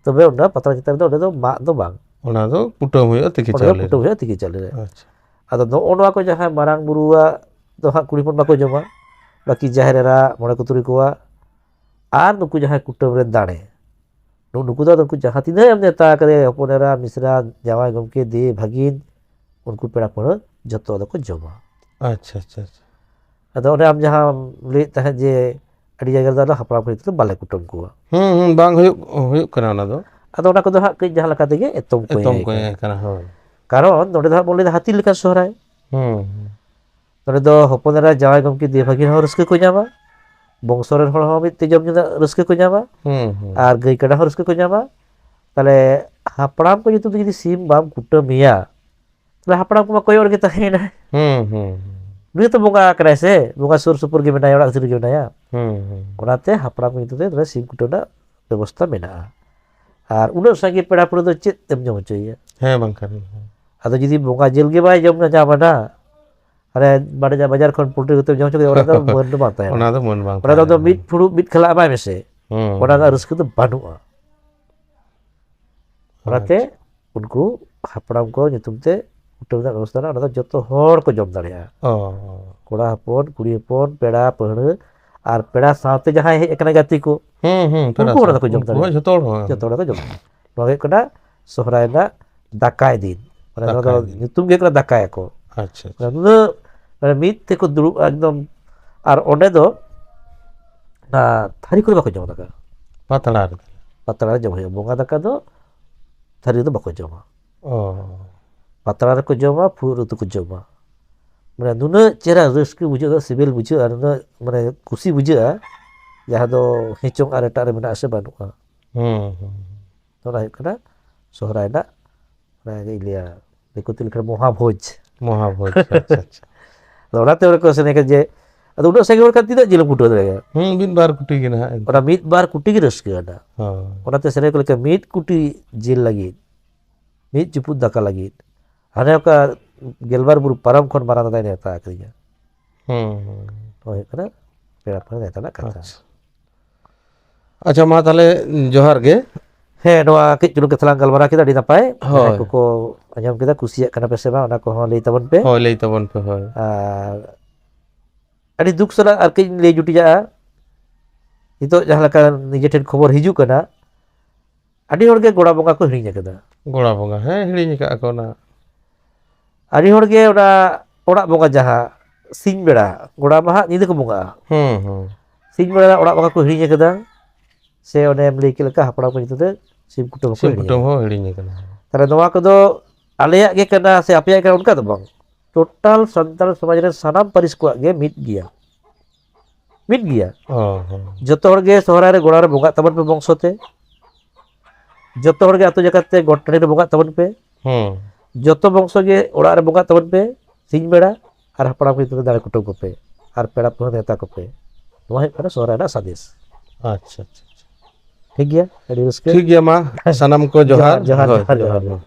ᱛᱚᱵᱮ ᱚᱸᱰᱮ ᱯᱟᱛᱲᱟ ᱪᱮᱛᱟᱱ ᱨᱮᱫᱚ ᱚᱸᱰᱮ ᱫᱚ ᱢᱟᱜ ᱫᱚ ᱵᱟᱝ᱾ ᱚᱱᱟ ᱫᱚ ᱠᱩᱴᱟᱹᱢ ᱦᱩᱭᱩᱜᱼᱟ ᱛᱤᱠᱤ ᱚᱸᱰᱮ ᱫᱚ ᱪᱟᱣᱞᱮ ᱠᱩᱴᱟᱹᱢ ᱨᱮ᱾ ᱦᱩᱭᱩᱜᱼᱟ ᱛᱤᱠᱤ ᱪᱟᱣᱞᱮ ᱨᱮ᱾ ᱟᱪᱪᱷᱟ᱾ ᱟᱫᱚ ᱱᱚᱜᱼᱚ ᱱᱚᱣᱟ ᱠᱚ ᱡᱟᱦᱟᱸᱭ ᱢᱟᱨᱟᱝ ᱵᱩᱨᱩᱣᱟᱜ ᱫᱚ ᱦᱟᱸᱜ ᱠᱩᱲᱤ ᱦᱚᱯᱚᱱ ᱵᱟᱠᱚ ᱡᱚᱢᱟ, ᱵᱟᱹᱠᱤ ᱡᱟᱦᱮᱨ ᱮᱨᱟ, ᱢᱚᱬᱮ ᱠᱚ ᱛᱩᱨᱩᱭ ᱠᱚᱣᱟᱜ, ᱟᱨ ᱱᱩᱠᱩ ᱡᱟᱦᱟᱸᱭ ᱠᱩᱴᱟᱹᱢ ᱨᱮᱱ ᱫᱟᱲᱮ, ᱱᱩ-, ᱱᱩᱠᱩ ᱫᱚ ᱱᱩᱠᱩ ᱡᱟᱦᱟᱸ ᱛᱤᱱᱟᱹᱜ ᱮᱢ ᱱᱮᱣᱛᱟ ᱠᱟᱫᱮ, ᱦᱚᱯᱚᱱ ᱮᱨᱟ, ᱢᱤᱥᱨᱟ, ᱡᱟᱶᱟᱭ ᱜᱚᱢᱠᱮ, ᱫᱮ, ᱵᱷᱟᱹᱜᱤᱱ, ᱩᱱᱠᱩ ᱯᱮᱲᱟ ᱯᱟᱹᱲᱦᱟᱹ ᱡᱚᱛᱚ ᱟᱫᱚ ᱠᱚ ᱡᱚᱢᱟ᱾ ᱟᱪᱪᱷᱟ, ᱟᱪᱪᱷᱟ, ᱟᱪᱪᱷᱟ᱾ ᱟᱫᱚ ᱚᱱᱮ ᱟᱢ ᱡᱟᱦᱟᱸᱢ ᱞᱟᱹᱭᱮᱫ ᱛᱟᱦᱮᱸᱫ ᱡᱮ ᱟᱹᱰᱤ ᱡᱟᱭᱜᱟ ᱨᱮᱫᱚ ᱟᱫᱚ ᱦᱟᱯᱲᱟᱢ ᱠᱚ ᱧᱩᱛᱩᱢ ᱛᱮ ᱵᱟᱞᱮ ᱠᱩᱴᱟᱹᱢ ᱠᱚᱣᱟ᱾ ᱦᱩᱸ, ᱦᱩᱸ, ᱵᱟᱝ ᱦᱩᱭᱩᱜ, ᱦᱩᱭᱩᱜ ᱠᱟᱱᱟ ᱚᱱᱟ ᱫᱚ᱾ ᱟᱫᱚ ᱚᱱᱟ ᱠᱚᱫᱚ ᱦᱟᱸᱜ ᱠᱟᱹᱡ ᱡᱟᱦᱟᱸ ᱞᱮᱠᱟ ᱛᱮᱜᱮ ᱮᱛᱚᱢ ᱠᱚ ᱮᱛᱚᱢ ᱮᱭᱟᱭ ᱠᱚ ᱠᱟᱱᱟ᱾ ᱮᱭᱟᱭ ᱠᱟᱱᱟ, ᱦᱳᱭ᱾ ᱠᱟᱨᱚᱱ ᱱᱚᱸᱰᱮ ᱫᱚ ᱦᱟᱸᱜ ᱵᱚᱱ ᱞᱟᱹᱭᱫᱟ ᱦᱟᱹᱛᱤ ᱞᱮᱠᱟᱱ ᱥᱚᱦᱨᱟᱭ᱾ ᱦᱩᱸ, ᱦᱩᱸ᱾ ᱱᱚᱸᱰᱮ ᱫᱚ ᱦᱚᱯᱚᱱ ᱮᱨᱟ, ᱡᱟᱶᱟᱭ ᱜᱚᱢᱠᱮ, ᱫᱮ ᱵᱷᱟᱹᱜᱤᱱ ᱦᱚᱸ ᱨᱟᱹᱥᱠᱟᱹ ᱠᱚ ᱧᱟᱢᱟ, ᱵᱚᱝᱥᱚ ᱨᱮᱱ ᱦᱚᱲ ᱦᱚᱸ ᱢᱤᱫ ᱛᱮ ᱡᱚᱢ ᱧᱩ ᱨᱮᱱᱟᱜ ᱨᱟᱹᱥᱠᱟᱹ ᱠᱚ ᱧᱟᱢᱟ, ᱦᱩᱸ, ᱦᱩᱸ᱾ ᱟᱨ ᱜᱟᱹᱭ ᱠᱟᱰᱟ ᱦᱚᱸ ᱨᱟᱹᱥᱠᱟᱹ ᱠᱚ ᱧᱟᱢᱟ᱾ ᱛᱟᱦᱞᱮ ᱦᱟᱯᱲᱟᱢ ᱠᱚ ᱧᱩᱛᱩᱢ ᱛᱮ ᱡᱩᱫᱤ ᱥᱤᱢ ᱵᱟᱢ ᱠᱩᱴᱟᱹᱢᱮᱭᱟ, ᱛᱟᱦᱞᱮ ᱦᱟᱯᱲᱟᱢ ᱠᱚᱢᱟ ᱠᱚᱭᱚᱜ ᱨᱮᱜᱮ ᱛᱟᱦᱮᱸᱭᱮᱱᱟᱭ᱾ ᱦᱩᱸ, ᱦᱩᱸ, ᱦᱩᱸ᱾ ᱩᱱᱤ ᱦᱚᱸᱛᱚ ᱵᱚᱸᱜᱟ ᱟᱠᱟᱱᱟᱭ ᱥᱮ, ᱵᱚᱸᱜᱟ ᱥᱩᱨ ᱥᱩᱯᱩᱨ ᱜᱮ ᱢᱮᱱᱟᱭᱟ, ᱚᱲᱟᱜ ᱵᱷᱤᱛᱤᱨ ᱨᱮᱜᱮ ᱢᱮᱱᱟᱭᱟ᱾ ᱦᱩᱸ, ᱦᱩᱸ᱾ ᱚᱱᱟᱛᱮ ᱦᱟᱯᱲᱟᱢ ᱠᱚ ᱧᱩᱛᱩᱢ ᱛᱮ ᱛᱟᱦᱞᱮ ᱥᱤᱢ ᱠᱩᱴᱟᱹᱢ ᱨᱮᱱᱟᱜ ᱵᱮᱵᱚᱥᱛᱷᱟ ᱢᱮᱱᱟᱜᱼᱟ᱾ ᱟᱨ ᱩᱱᱟᱹᱜ ᱥᱟᱸᱜᱮ ᱯᱮᱲᱟ ᱯᱟᱹᱲᱦᱟᱹ ᱫᱚ ᱪᱮᱫ ᱮᱢ ᱡᱚᱢ ᱦᱚᱪᱚᱭᱮᱭᱟ? ᱦᱮᱸ, ᱵᱟᱝᱠᱷᱟᱱ᱾ ᱟᱫᱚ ᱡᱩᱫᱤ ᱵᱚᱸᱜᱟ ᱡᱤᱞ ᱜᱮ ᱵᱟᱭ ᱡᱚᱢ ᱧᱟᱢᱟ ᱱᱟ, ᱟᱨᱮ ᱵᱟᱲᱮ-, ᱵᱟᱡᱟᱨ ᱠᱷᱚᱱ ᱯᱳᱞᱴᱨᱤ ᱠᱟᱛᱮ ᱡᱚᱢ ᱦᱚᱪᱚ ᱠᱮᱫᱮᱭᱟ, ᱚᱱᱟ ᱫᱚ ᱢᱟᱹᱱ ᱫᱚ ᱵᱟᱝ ᱛᱟᱦᱮᱱᱟ᱾ ᱚᱱᱟ ᱫᱚ ᱢᱟᱹᱱ ᱵᱟᱝ ᱚᱱᱟ ᱫᱚ ᱛᱟᱦᱮᱱᱟ᱾ ᱢᱤᱫ ᱯᱷᱩᱲᱩᱜ ᱢᱤᱫ ᱠᱷᱟᱞᱟᱜ ᱮᱢᱟᱭ ᱢᱮᱥᱮ, ᱦᱩᱸ᱾ ᱚᱱᱟ ᱨᱮᱱᱟᱜ ᱨᱟᱹᱥᱠᱟᱹ ᱫᱚ ᱵᱟᱹᱱᱩᱜᱼᱟ᱾ ᱚᱱᱟᱛᱮ ᱟᱪᱪᱷᱟ᱾ ᱩᱱᱠᱩ ᱦᱟᱯᱲᱟᱢ ᱠᱚ ᱧᱩᱛᱩᱢ ᱛᱮ ᱠᱩᱴᱟᱹᱢ ᱨᱮᱱᱟᱜ ᱵᱮᱵᱚᱥᱛᱷᱟ ᱢᱮᱱᱟᱜᱼᱟ, ᱚᱱᱟ ᱫᱚ ᱡᱚᱛᱚ ᱦᱚᱲ ᱠᱚ ᱡᱚᱢ ᱫᱟᱲᱮᱭᱟᱜᱼᱟ᱾ ᱚ᱾ ᱠᱚᱲᱟ ᱦᱚᱯᱚᱱ, ᱠᱩᱲᱤ ᱦᱚᱯᱚᱱ, ᱯᱮᱲᱟ ᱯᱟᱹᱲᱦᱟᱹ, ᱟᱨ ᱯᱮᱲᱟ ᱥᱟᱶᱛᱮ ᱡᱟᱦᱟᱸᱭ ᱦᱮᱡ ᱟᱠᱟᱱᱟ ᱜᱟᱛᱮ ᱠᱚ, ᱦᱩᱸ, ᱦᱩᱸ, ᱯᱮᱲᱟ ᱩᱱᱠᱩ ᱦᱚᱲ ᱥᱟᱶ᱾ ᱫᱚᱠᱚ ᱡᱚᱢ ᱩᱱᱠᱩ ᱦᱚᱸ ᱫᱟᱲᱮᱭᱟᱜᱼᱟ᱾ ᱡᱚᱛᱚ ᱦᱚᱲ ᱦᱚᱸ᱾ ᱡᱚᱛᱚ ᱦᱚᱲ ᱠᱚ ᱡᱚᱢ ᱫᱟᱲᱮᱭᱟᱜᱼᱟ᱾ ᱱᱚᱣᱟ ᱦᱩᱭᱩᱜ ᱠᱟᱱᱟ ᱥᱚᱦᱨᱟᱭ ᱨᱮᱱᱟᱜ ᱫᱟᱠᱟᱭ ᱫᱤᱱ᱾ ᱢᱟᱱᱮ ᱱᱚᱣᱟ ᱫᱚ ᱫᱟᱠᱟᱭ ᱫᱤᱱ᱾ ᱧᱩᱛᱩᱢ ᱜᱮ ᱦᱩᱭᱩᱜ ᱠᱟᱱᱟ ᱫᱟᱠᱟᱭᱟᱠᱚ᱾ ᱟᱪᱪᱷᱟ, ᱟᱪᱪᱷᱟ᱾ ᱱᱩᱱᱟᱹᱜ ᱢᱟᱱᱮ ᱢᱤᱫ ᱛᱮᱠᱚ ᱫᱩᱲᱩᱵᱼᱟ ᱮᱠᱫᱚᱢ᱾ ᱟᱨ ᱚᱸᱰᱮ ᱫᱚ ᱚᱱᱟ ᱛᱷᱟᱹᱨᱤ ᱠᱚᱨᱮ ᱵᱟᱠᱚ ᱡᱚᱢᱟ ᱫᱟᱠᱟ᱾ ᱯᱟᱛᱲᱟ ᱨᱮ᱾ ᱯᱟᱛᱲᱟ ᱨᱮ ᱡᱚᱢ ᱦᱩᱭᱩᱜᱼᱟ᱾ ᱵᱚᱸᱜᱟ ᱫᱟᱠᱟ ᱫᱚ ᱛᱷᱟᱹᱨᱤ ᱨᱮᱫᱚ ᱵᱟᱠᱚ ᱡᱚᱢᱟ᱾ ᱚ᱾ ᱯᱟᱛᱲᱟ ᱨᱮᱠᱚ ᱡᱚᱢᱟ, ᱯᱷᱩᱲᱩᱜ ᱨᱮ ᱩᱛᱩ ᱠᱚ ᱡᱚᱢᱟ᱾ ᱢᱟᱱᱮ ᱱᱩᱱᱟᱹᱜ ᱪᱮᱦᱨᱟ ᱨᱟᱹᱥᱠᱟᱹ ᱵᱩᱡᱷᱟᱹᱜᱼᱟ, ᱥᱤᱵᱤᱞ ᱵᱩᱡᱷᱟᱹᱜᱼᱟ, ᱱᱩᱱᱟᱹᱜ ᱢᱟᱱᱮ ᱠᱩᱥᱤ ᱵᱩᱡᱷᱟᱹᱜᱼᱟ, ᱡᱟᱦᱟᱸ ᱫᱚ ᱦᱮᱸ ᱪᱚᱝ ᱟᱨ ᱮᱴᱟᱜ ᱨᱮ ᱢᱮᱱᱟᱜ ᱟᱥᱮ ᱵᱟᱹᱱᱩᱜᱼᱟ᱾ ᱦᱩᱸ, ᱦᱩᱸ᱾ ᱚᱱᱟ ᱦᱩᱭᱩᱜ ᱠᱟᱱᱟ ᱥᱚᱦᱨᱟᱭ ᱨᱮᱱᱟᱜ, ᱚᱱᱟ ᱤᱧ ᱞᱟᱹᱭᱟ, ᱫᱤᱠᱩ ᱛᱮ ᱞᱮᱠᱷᱟᱱ ᱢᱚᱦᱟ ᱵᱷᱳᱡᱽ᱾ ᱢᱚᱦᱟ ᱵᱷᱳᱡᱽ, ᱟᱪᱪᱷᱟ, ᱟᱪᱪᱷᱟ᱾ ᱟᱫᱚ ᱚᱱᱟᱛᱮ ᱚᱱᱟ ᱠᱚ ᱥᱮᱱ ᱠᱟᱱ ᱡᱮ, ᱟᱫᱚ ᱩᱱᱟᱹᱜ ᱥᱟᱸᱜᱮ ᱦᱚᱲ ᱠᱷᱟᱱ ᱛᱤᱱᱟᱹᱜ ᱡᱤᱞ ᱮᱢ ᱠᱩᱴᱟᱹᱣ ᱫᱟᱲᱮᱭᱟᱜᱼᱟ? ᱦᱩᱸ, ᱢᱤᱫ ᱵᱟᱨ ᱠᱩᱴᱤ ᱜᱮ ᱱᱟᱦᱟᱜ ᱮᱱᱛᱮ᱾ ᱚᱱᱟ ᱢᱤᱫ ᱵᱟᱨ ᱠᱩᱴᱤ ᱜᱮ ᱨᱟᱹᱥᱠᱟᱹ ᱟᱱᱟ᱾ ᱦᱳᱭ᱾ ᱚᱱᱟᱛᱮ ᱥᱮᱨᱮᱧ ᱠᱚ ᱞᱮᱠᱟ ᱢᱤᱫ ᱠᱩᱴᱤ ᱡᱤᱞ ᱞᱟᱹᱜᱤᱫ ᱢᱤᱫ ᱪᱩᱯᱩᱫ ᱫᱟᱠᱟ ᱞᱟᱹᱜᱤᱫ ᱦᱟᱱᱮ ᱚᱠᱟ ᱜᱮᱞᱵᱟᱨ ᱵᱩᱨᱩ ᱯᱟᱨᱚᱢ ᱠᱷᱚᱱ ᱢᱟᱨᱟᱝ ᱫᱟᱫᱟᱭ ᱱᱮᱣᱛᱟ ᱟᱠᱟᱫᱤᱧᱟ᱾ ᱦᱩᱸ, ᱦᱩᱸ᱾ ᱱᱚᱣᱟ ᱦᱩᱭᱩᱜ ᱠᱟᱱᱟ ᱯᱮᱲᱟ ᱯᱟᱹᱲᱦᱟᱹ ᱱᱮᱣᱛᱟ ᱨᱮᱱᱟᱜ ᱠᱟᱛᱷᱟ᱾ ᱟᱪᱪᱷᱟ᱾ ᱟᱪᱪᱷᱟ, ᱢᱟ ᱛᱟᱦᱞᱮ ᱡᱚᱦᱟᱨ ᱜᱮ᱾ ᱦᱮᱸ, ᱱᱚᱣᱟ ᱠᱟᱹᱡ ᱪᱩᱞᱩᱝ ᱠᱟᱛᱷᱟ ᱞᱟᱝ ᱜᱟᱞᱢᱟᱨᱟᱣ ᱠᱮᱫᱟ, ᱟᱹᱰᱤ ᱱᱟᱯᱟᱭ᱾ ᱦᱳᱭ᱾ ᱡᱟᱦᱟᱸᱭ ᱠᱚᱠᱚ ᱟᱸᱡᱚᱢ ᱠᱮᱫᱟ, ᱠᱩᱥᱤᱭᱟᱜ ᱠᱟᱱᱟ ᱯᱮ ᱥᱮ ᱵᱟᱝ, ᱚᱱᱟ ᱠᱚᱦᱚᱸ ᱞᱟᱹᱭ ᱛᱟᱵᱚᱱ ᱯᱮ᱾ ᱦᱳᱭ, ᱞᱟᱹᱭ ᱛᱟᱵᱚᱱ ᱯᱮ, ᱦᱳᱭ᱾ ᱟᱨ ᱟᱹᱰᱤ ᱫᱩᱠ ᱥᱟᱞᱟᱜ ᱟᱨ ᱠᱟᱹᱡ ᱤᱧ ᱞᱟᱹᱭ ᱡᱩᱴᱤᱡᱟᱜᱼᱟ, ᱱᱤᱛᱚᱜ ᱡᱟᱦᱟᱸ ᱞᱮᱠᱟ ᱱᱤᱡᱮ ᱴᱷᱮᱱ ᱠᱷᱚᱵᱚᱨ ᱦᱤᱡᱩᱜ ᱠᱟᱱᱟ, ᱟᱹᱰᱤ ᱦᱚᱲᱜᱮ ᱜᱚᱲᱟ ᱵᱚᱸᱜᱟ ᱠᱚ ᱦᱤᱲᱤᱧ ᱟᱠᱟᱫᱟ᱾ ᱜᱚᱲᱟ ᱵᱚᱸᱜᱟ, ᱦᱮᱸ, ᱦᱤᱲᱤᱧ ᱟᱠᱟᱫᱼᱟ ᱠᱚ ᱚᱱᱟ᱾ ᱟᱹᱰᱤ ᱦᱚᱲᱜᱮ ᱚᱱᱟ ᱚᱲᱟᱜ ᱵᱚᱸᱜᱟ ᱡᱟᱦᱟᱸ ᱥᱤᱧ ᱵᱮᱲᱟ, ᱜᱚᱲᱟ ᱢᱟ ᱦᱟᱸᱜ ᱧᱤᱫᱟᱹ ᱠᱚ ᱵᱚᱸᱜᱟᱜᱼᱟ᱾ ᱦᱩᱸ, ᱦᱩᱸ᱾ ᱥᱤᱧ ᱵᱮᱲᱟ ᱚᱲᱟᱜ ᱵᱚᱸᱜᱟ ᱠᱚ ᱦᱤᱲᱤᱧ ᱟᱠᱟᱫᱟ, ᱥᱮ ᱚᱱᱮᱢ ᱞᱟᱹᱭ ᱠᱮᱫ ᱞᱮᱠᱟ ᱦᱟᱯᱲᱟᱢ ᱠᱚ ᱧᱩᱛᱩᱢ ᱛᱮ ᱥᱤᱢ ᱠᱩᱴᱟᱹᱢ ᱦᱚᱸᱠᱚ ᱥᱤᱢ ᱦᱤᱲᱤᱧ ᱠᱩᱴᱟᱹᱢ ᱟᱠᱟᱫᱟ᱾ ᱦᱚᱸ ᱦᱤᱲᱤᱧ ᱟᱠᱟᱱᱟ᱾ ᱛᱟᱦᱞᱮ ᱱᱚᱣᱟ ᱠᱚᱫᱚ ᱟᱞᱮᱭᱟᱜ ᱜᱮ ᱠᱟᱱᱟ ᱥᱮ ᱟᱯᱮᱭᱟᱜ ᱠᱟᱱᱟ, ᱚᱱᱠᱟ ᱫᱚ ᱵᱟᱝ᱾ ᱴᱳᱴᱟᱞ ᱥᱟᱱᱛᱟᱲ ᱥᱚᱢᱟᱡᱽ ᱨᱮᱱ ᱥᱟᱱᱟᱢ ᱯᱟᱹᱨᱤᱥ ᱠᱚᱣᱟᱜ ᱜᱮ ᱢᱤᱫ ᱜᱮᱭᱟ, ᱢᱤᱫ ᱜᱮᱭᱟ᱾ ᱚ, ᱦᱚᱸ᱾ ᱡᱚᱛᱚ ᱦᱚᱲ ᱜᱮ ᱥᱚᱦᱨᱟᱭ ᱨᱮ ᱜᱚᱲᱟ ᱨᱮ ᱵᱚᱸᱜᱟᱜ ᱛᱟᱵᱚᱱ ᱯᱮ ᱵᱚᱝᱥᱚ ᱛᱮ, ᱡᱚᱛᱚ ᱦᱚᱲ ᱜᱮ ᱟᱹᱛᱩ ᱡᱟᱠᱟᱛ ᱛᱮ ᱜᱚᱴ ᱴᱟᱺᱰᱤ ᱨᱮ ᱵᱚᱸᱜᱟᱜ ᱛᱟᱵᱚᱱ ᱯᱮ, ᱦᱩᱸ᱾ ᱡᱚᱛᱚ ᱵᱚᱝᱥᱚ ᱜᱮ ᱚᱲᱟᱜ ᱨᱮ ᱵᱚᱸᱜᱟᱜ ᱛᱟᱵᱚᱱ ᱯᱮ, ᱥᱤᱧ ᱵᱮᱲᱟ ᱟᱨ ᱦᱟᱯᱲᱟᱢ ᱠᱚ ᱧᱩᱛᱩᱢ ᱛᱮ ᱫᱟᱲᱮ ᱠᱩᱴᱟᱹᱢ ᱠᱚᱯᱮ, ᱟᱨ ᱯᱮᱲᱟ ᱯᱟᱹᱲᱦᱟᱹ ᱱᱮᱣᱛᱟ ᱠᱚᱯᱮ᱾ ᱱᱚᱣᱟ ᱦᱩᱭᱩᱜ ᱠᱟᱱᱟ ᱥᱚᱦᱨᱟᱭ ᱨᱮᱱᱟᱜ ᱥᱟᱸᱫᱮᱥ᱾ ᱟᱪᱪᱷᱟ, ᱟᱪᱪᱷᱟ, ᱟᱪᱪᱷᱟ᱾ ᱴᱷᱤᱠ ᱜᱮᱭᱟ, ᱟᱹᱰᱤ ᱨᱟᱹᱥᱠᱟᱹ᱾ ᱴᱷᱤᱠ ᱜᱮᱭᱟ, ᱢᱟ ᱥᱟᱱᱟᱢ ᱠᱚ ᱡᱚᱦᱟᱨ᱾ ᱡᱚᱦᱟᱨ, ᱡᱚᱦᱟᱨ, ᱦᱳᱭ, ᱡᱚᱦᱟᱨ, ᱡᱚᱦᱟᱨ, ᱡᱚᱦᱟᱨ᱾ ᱢᱟ᱾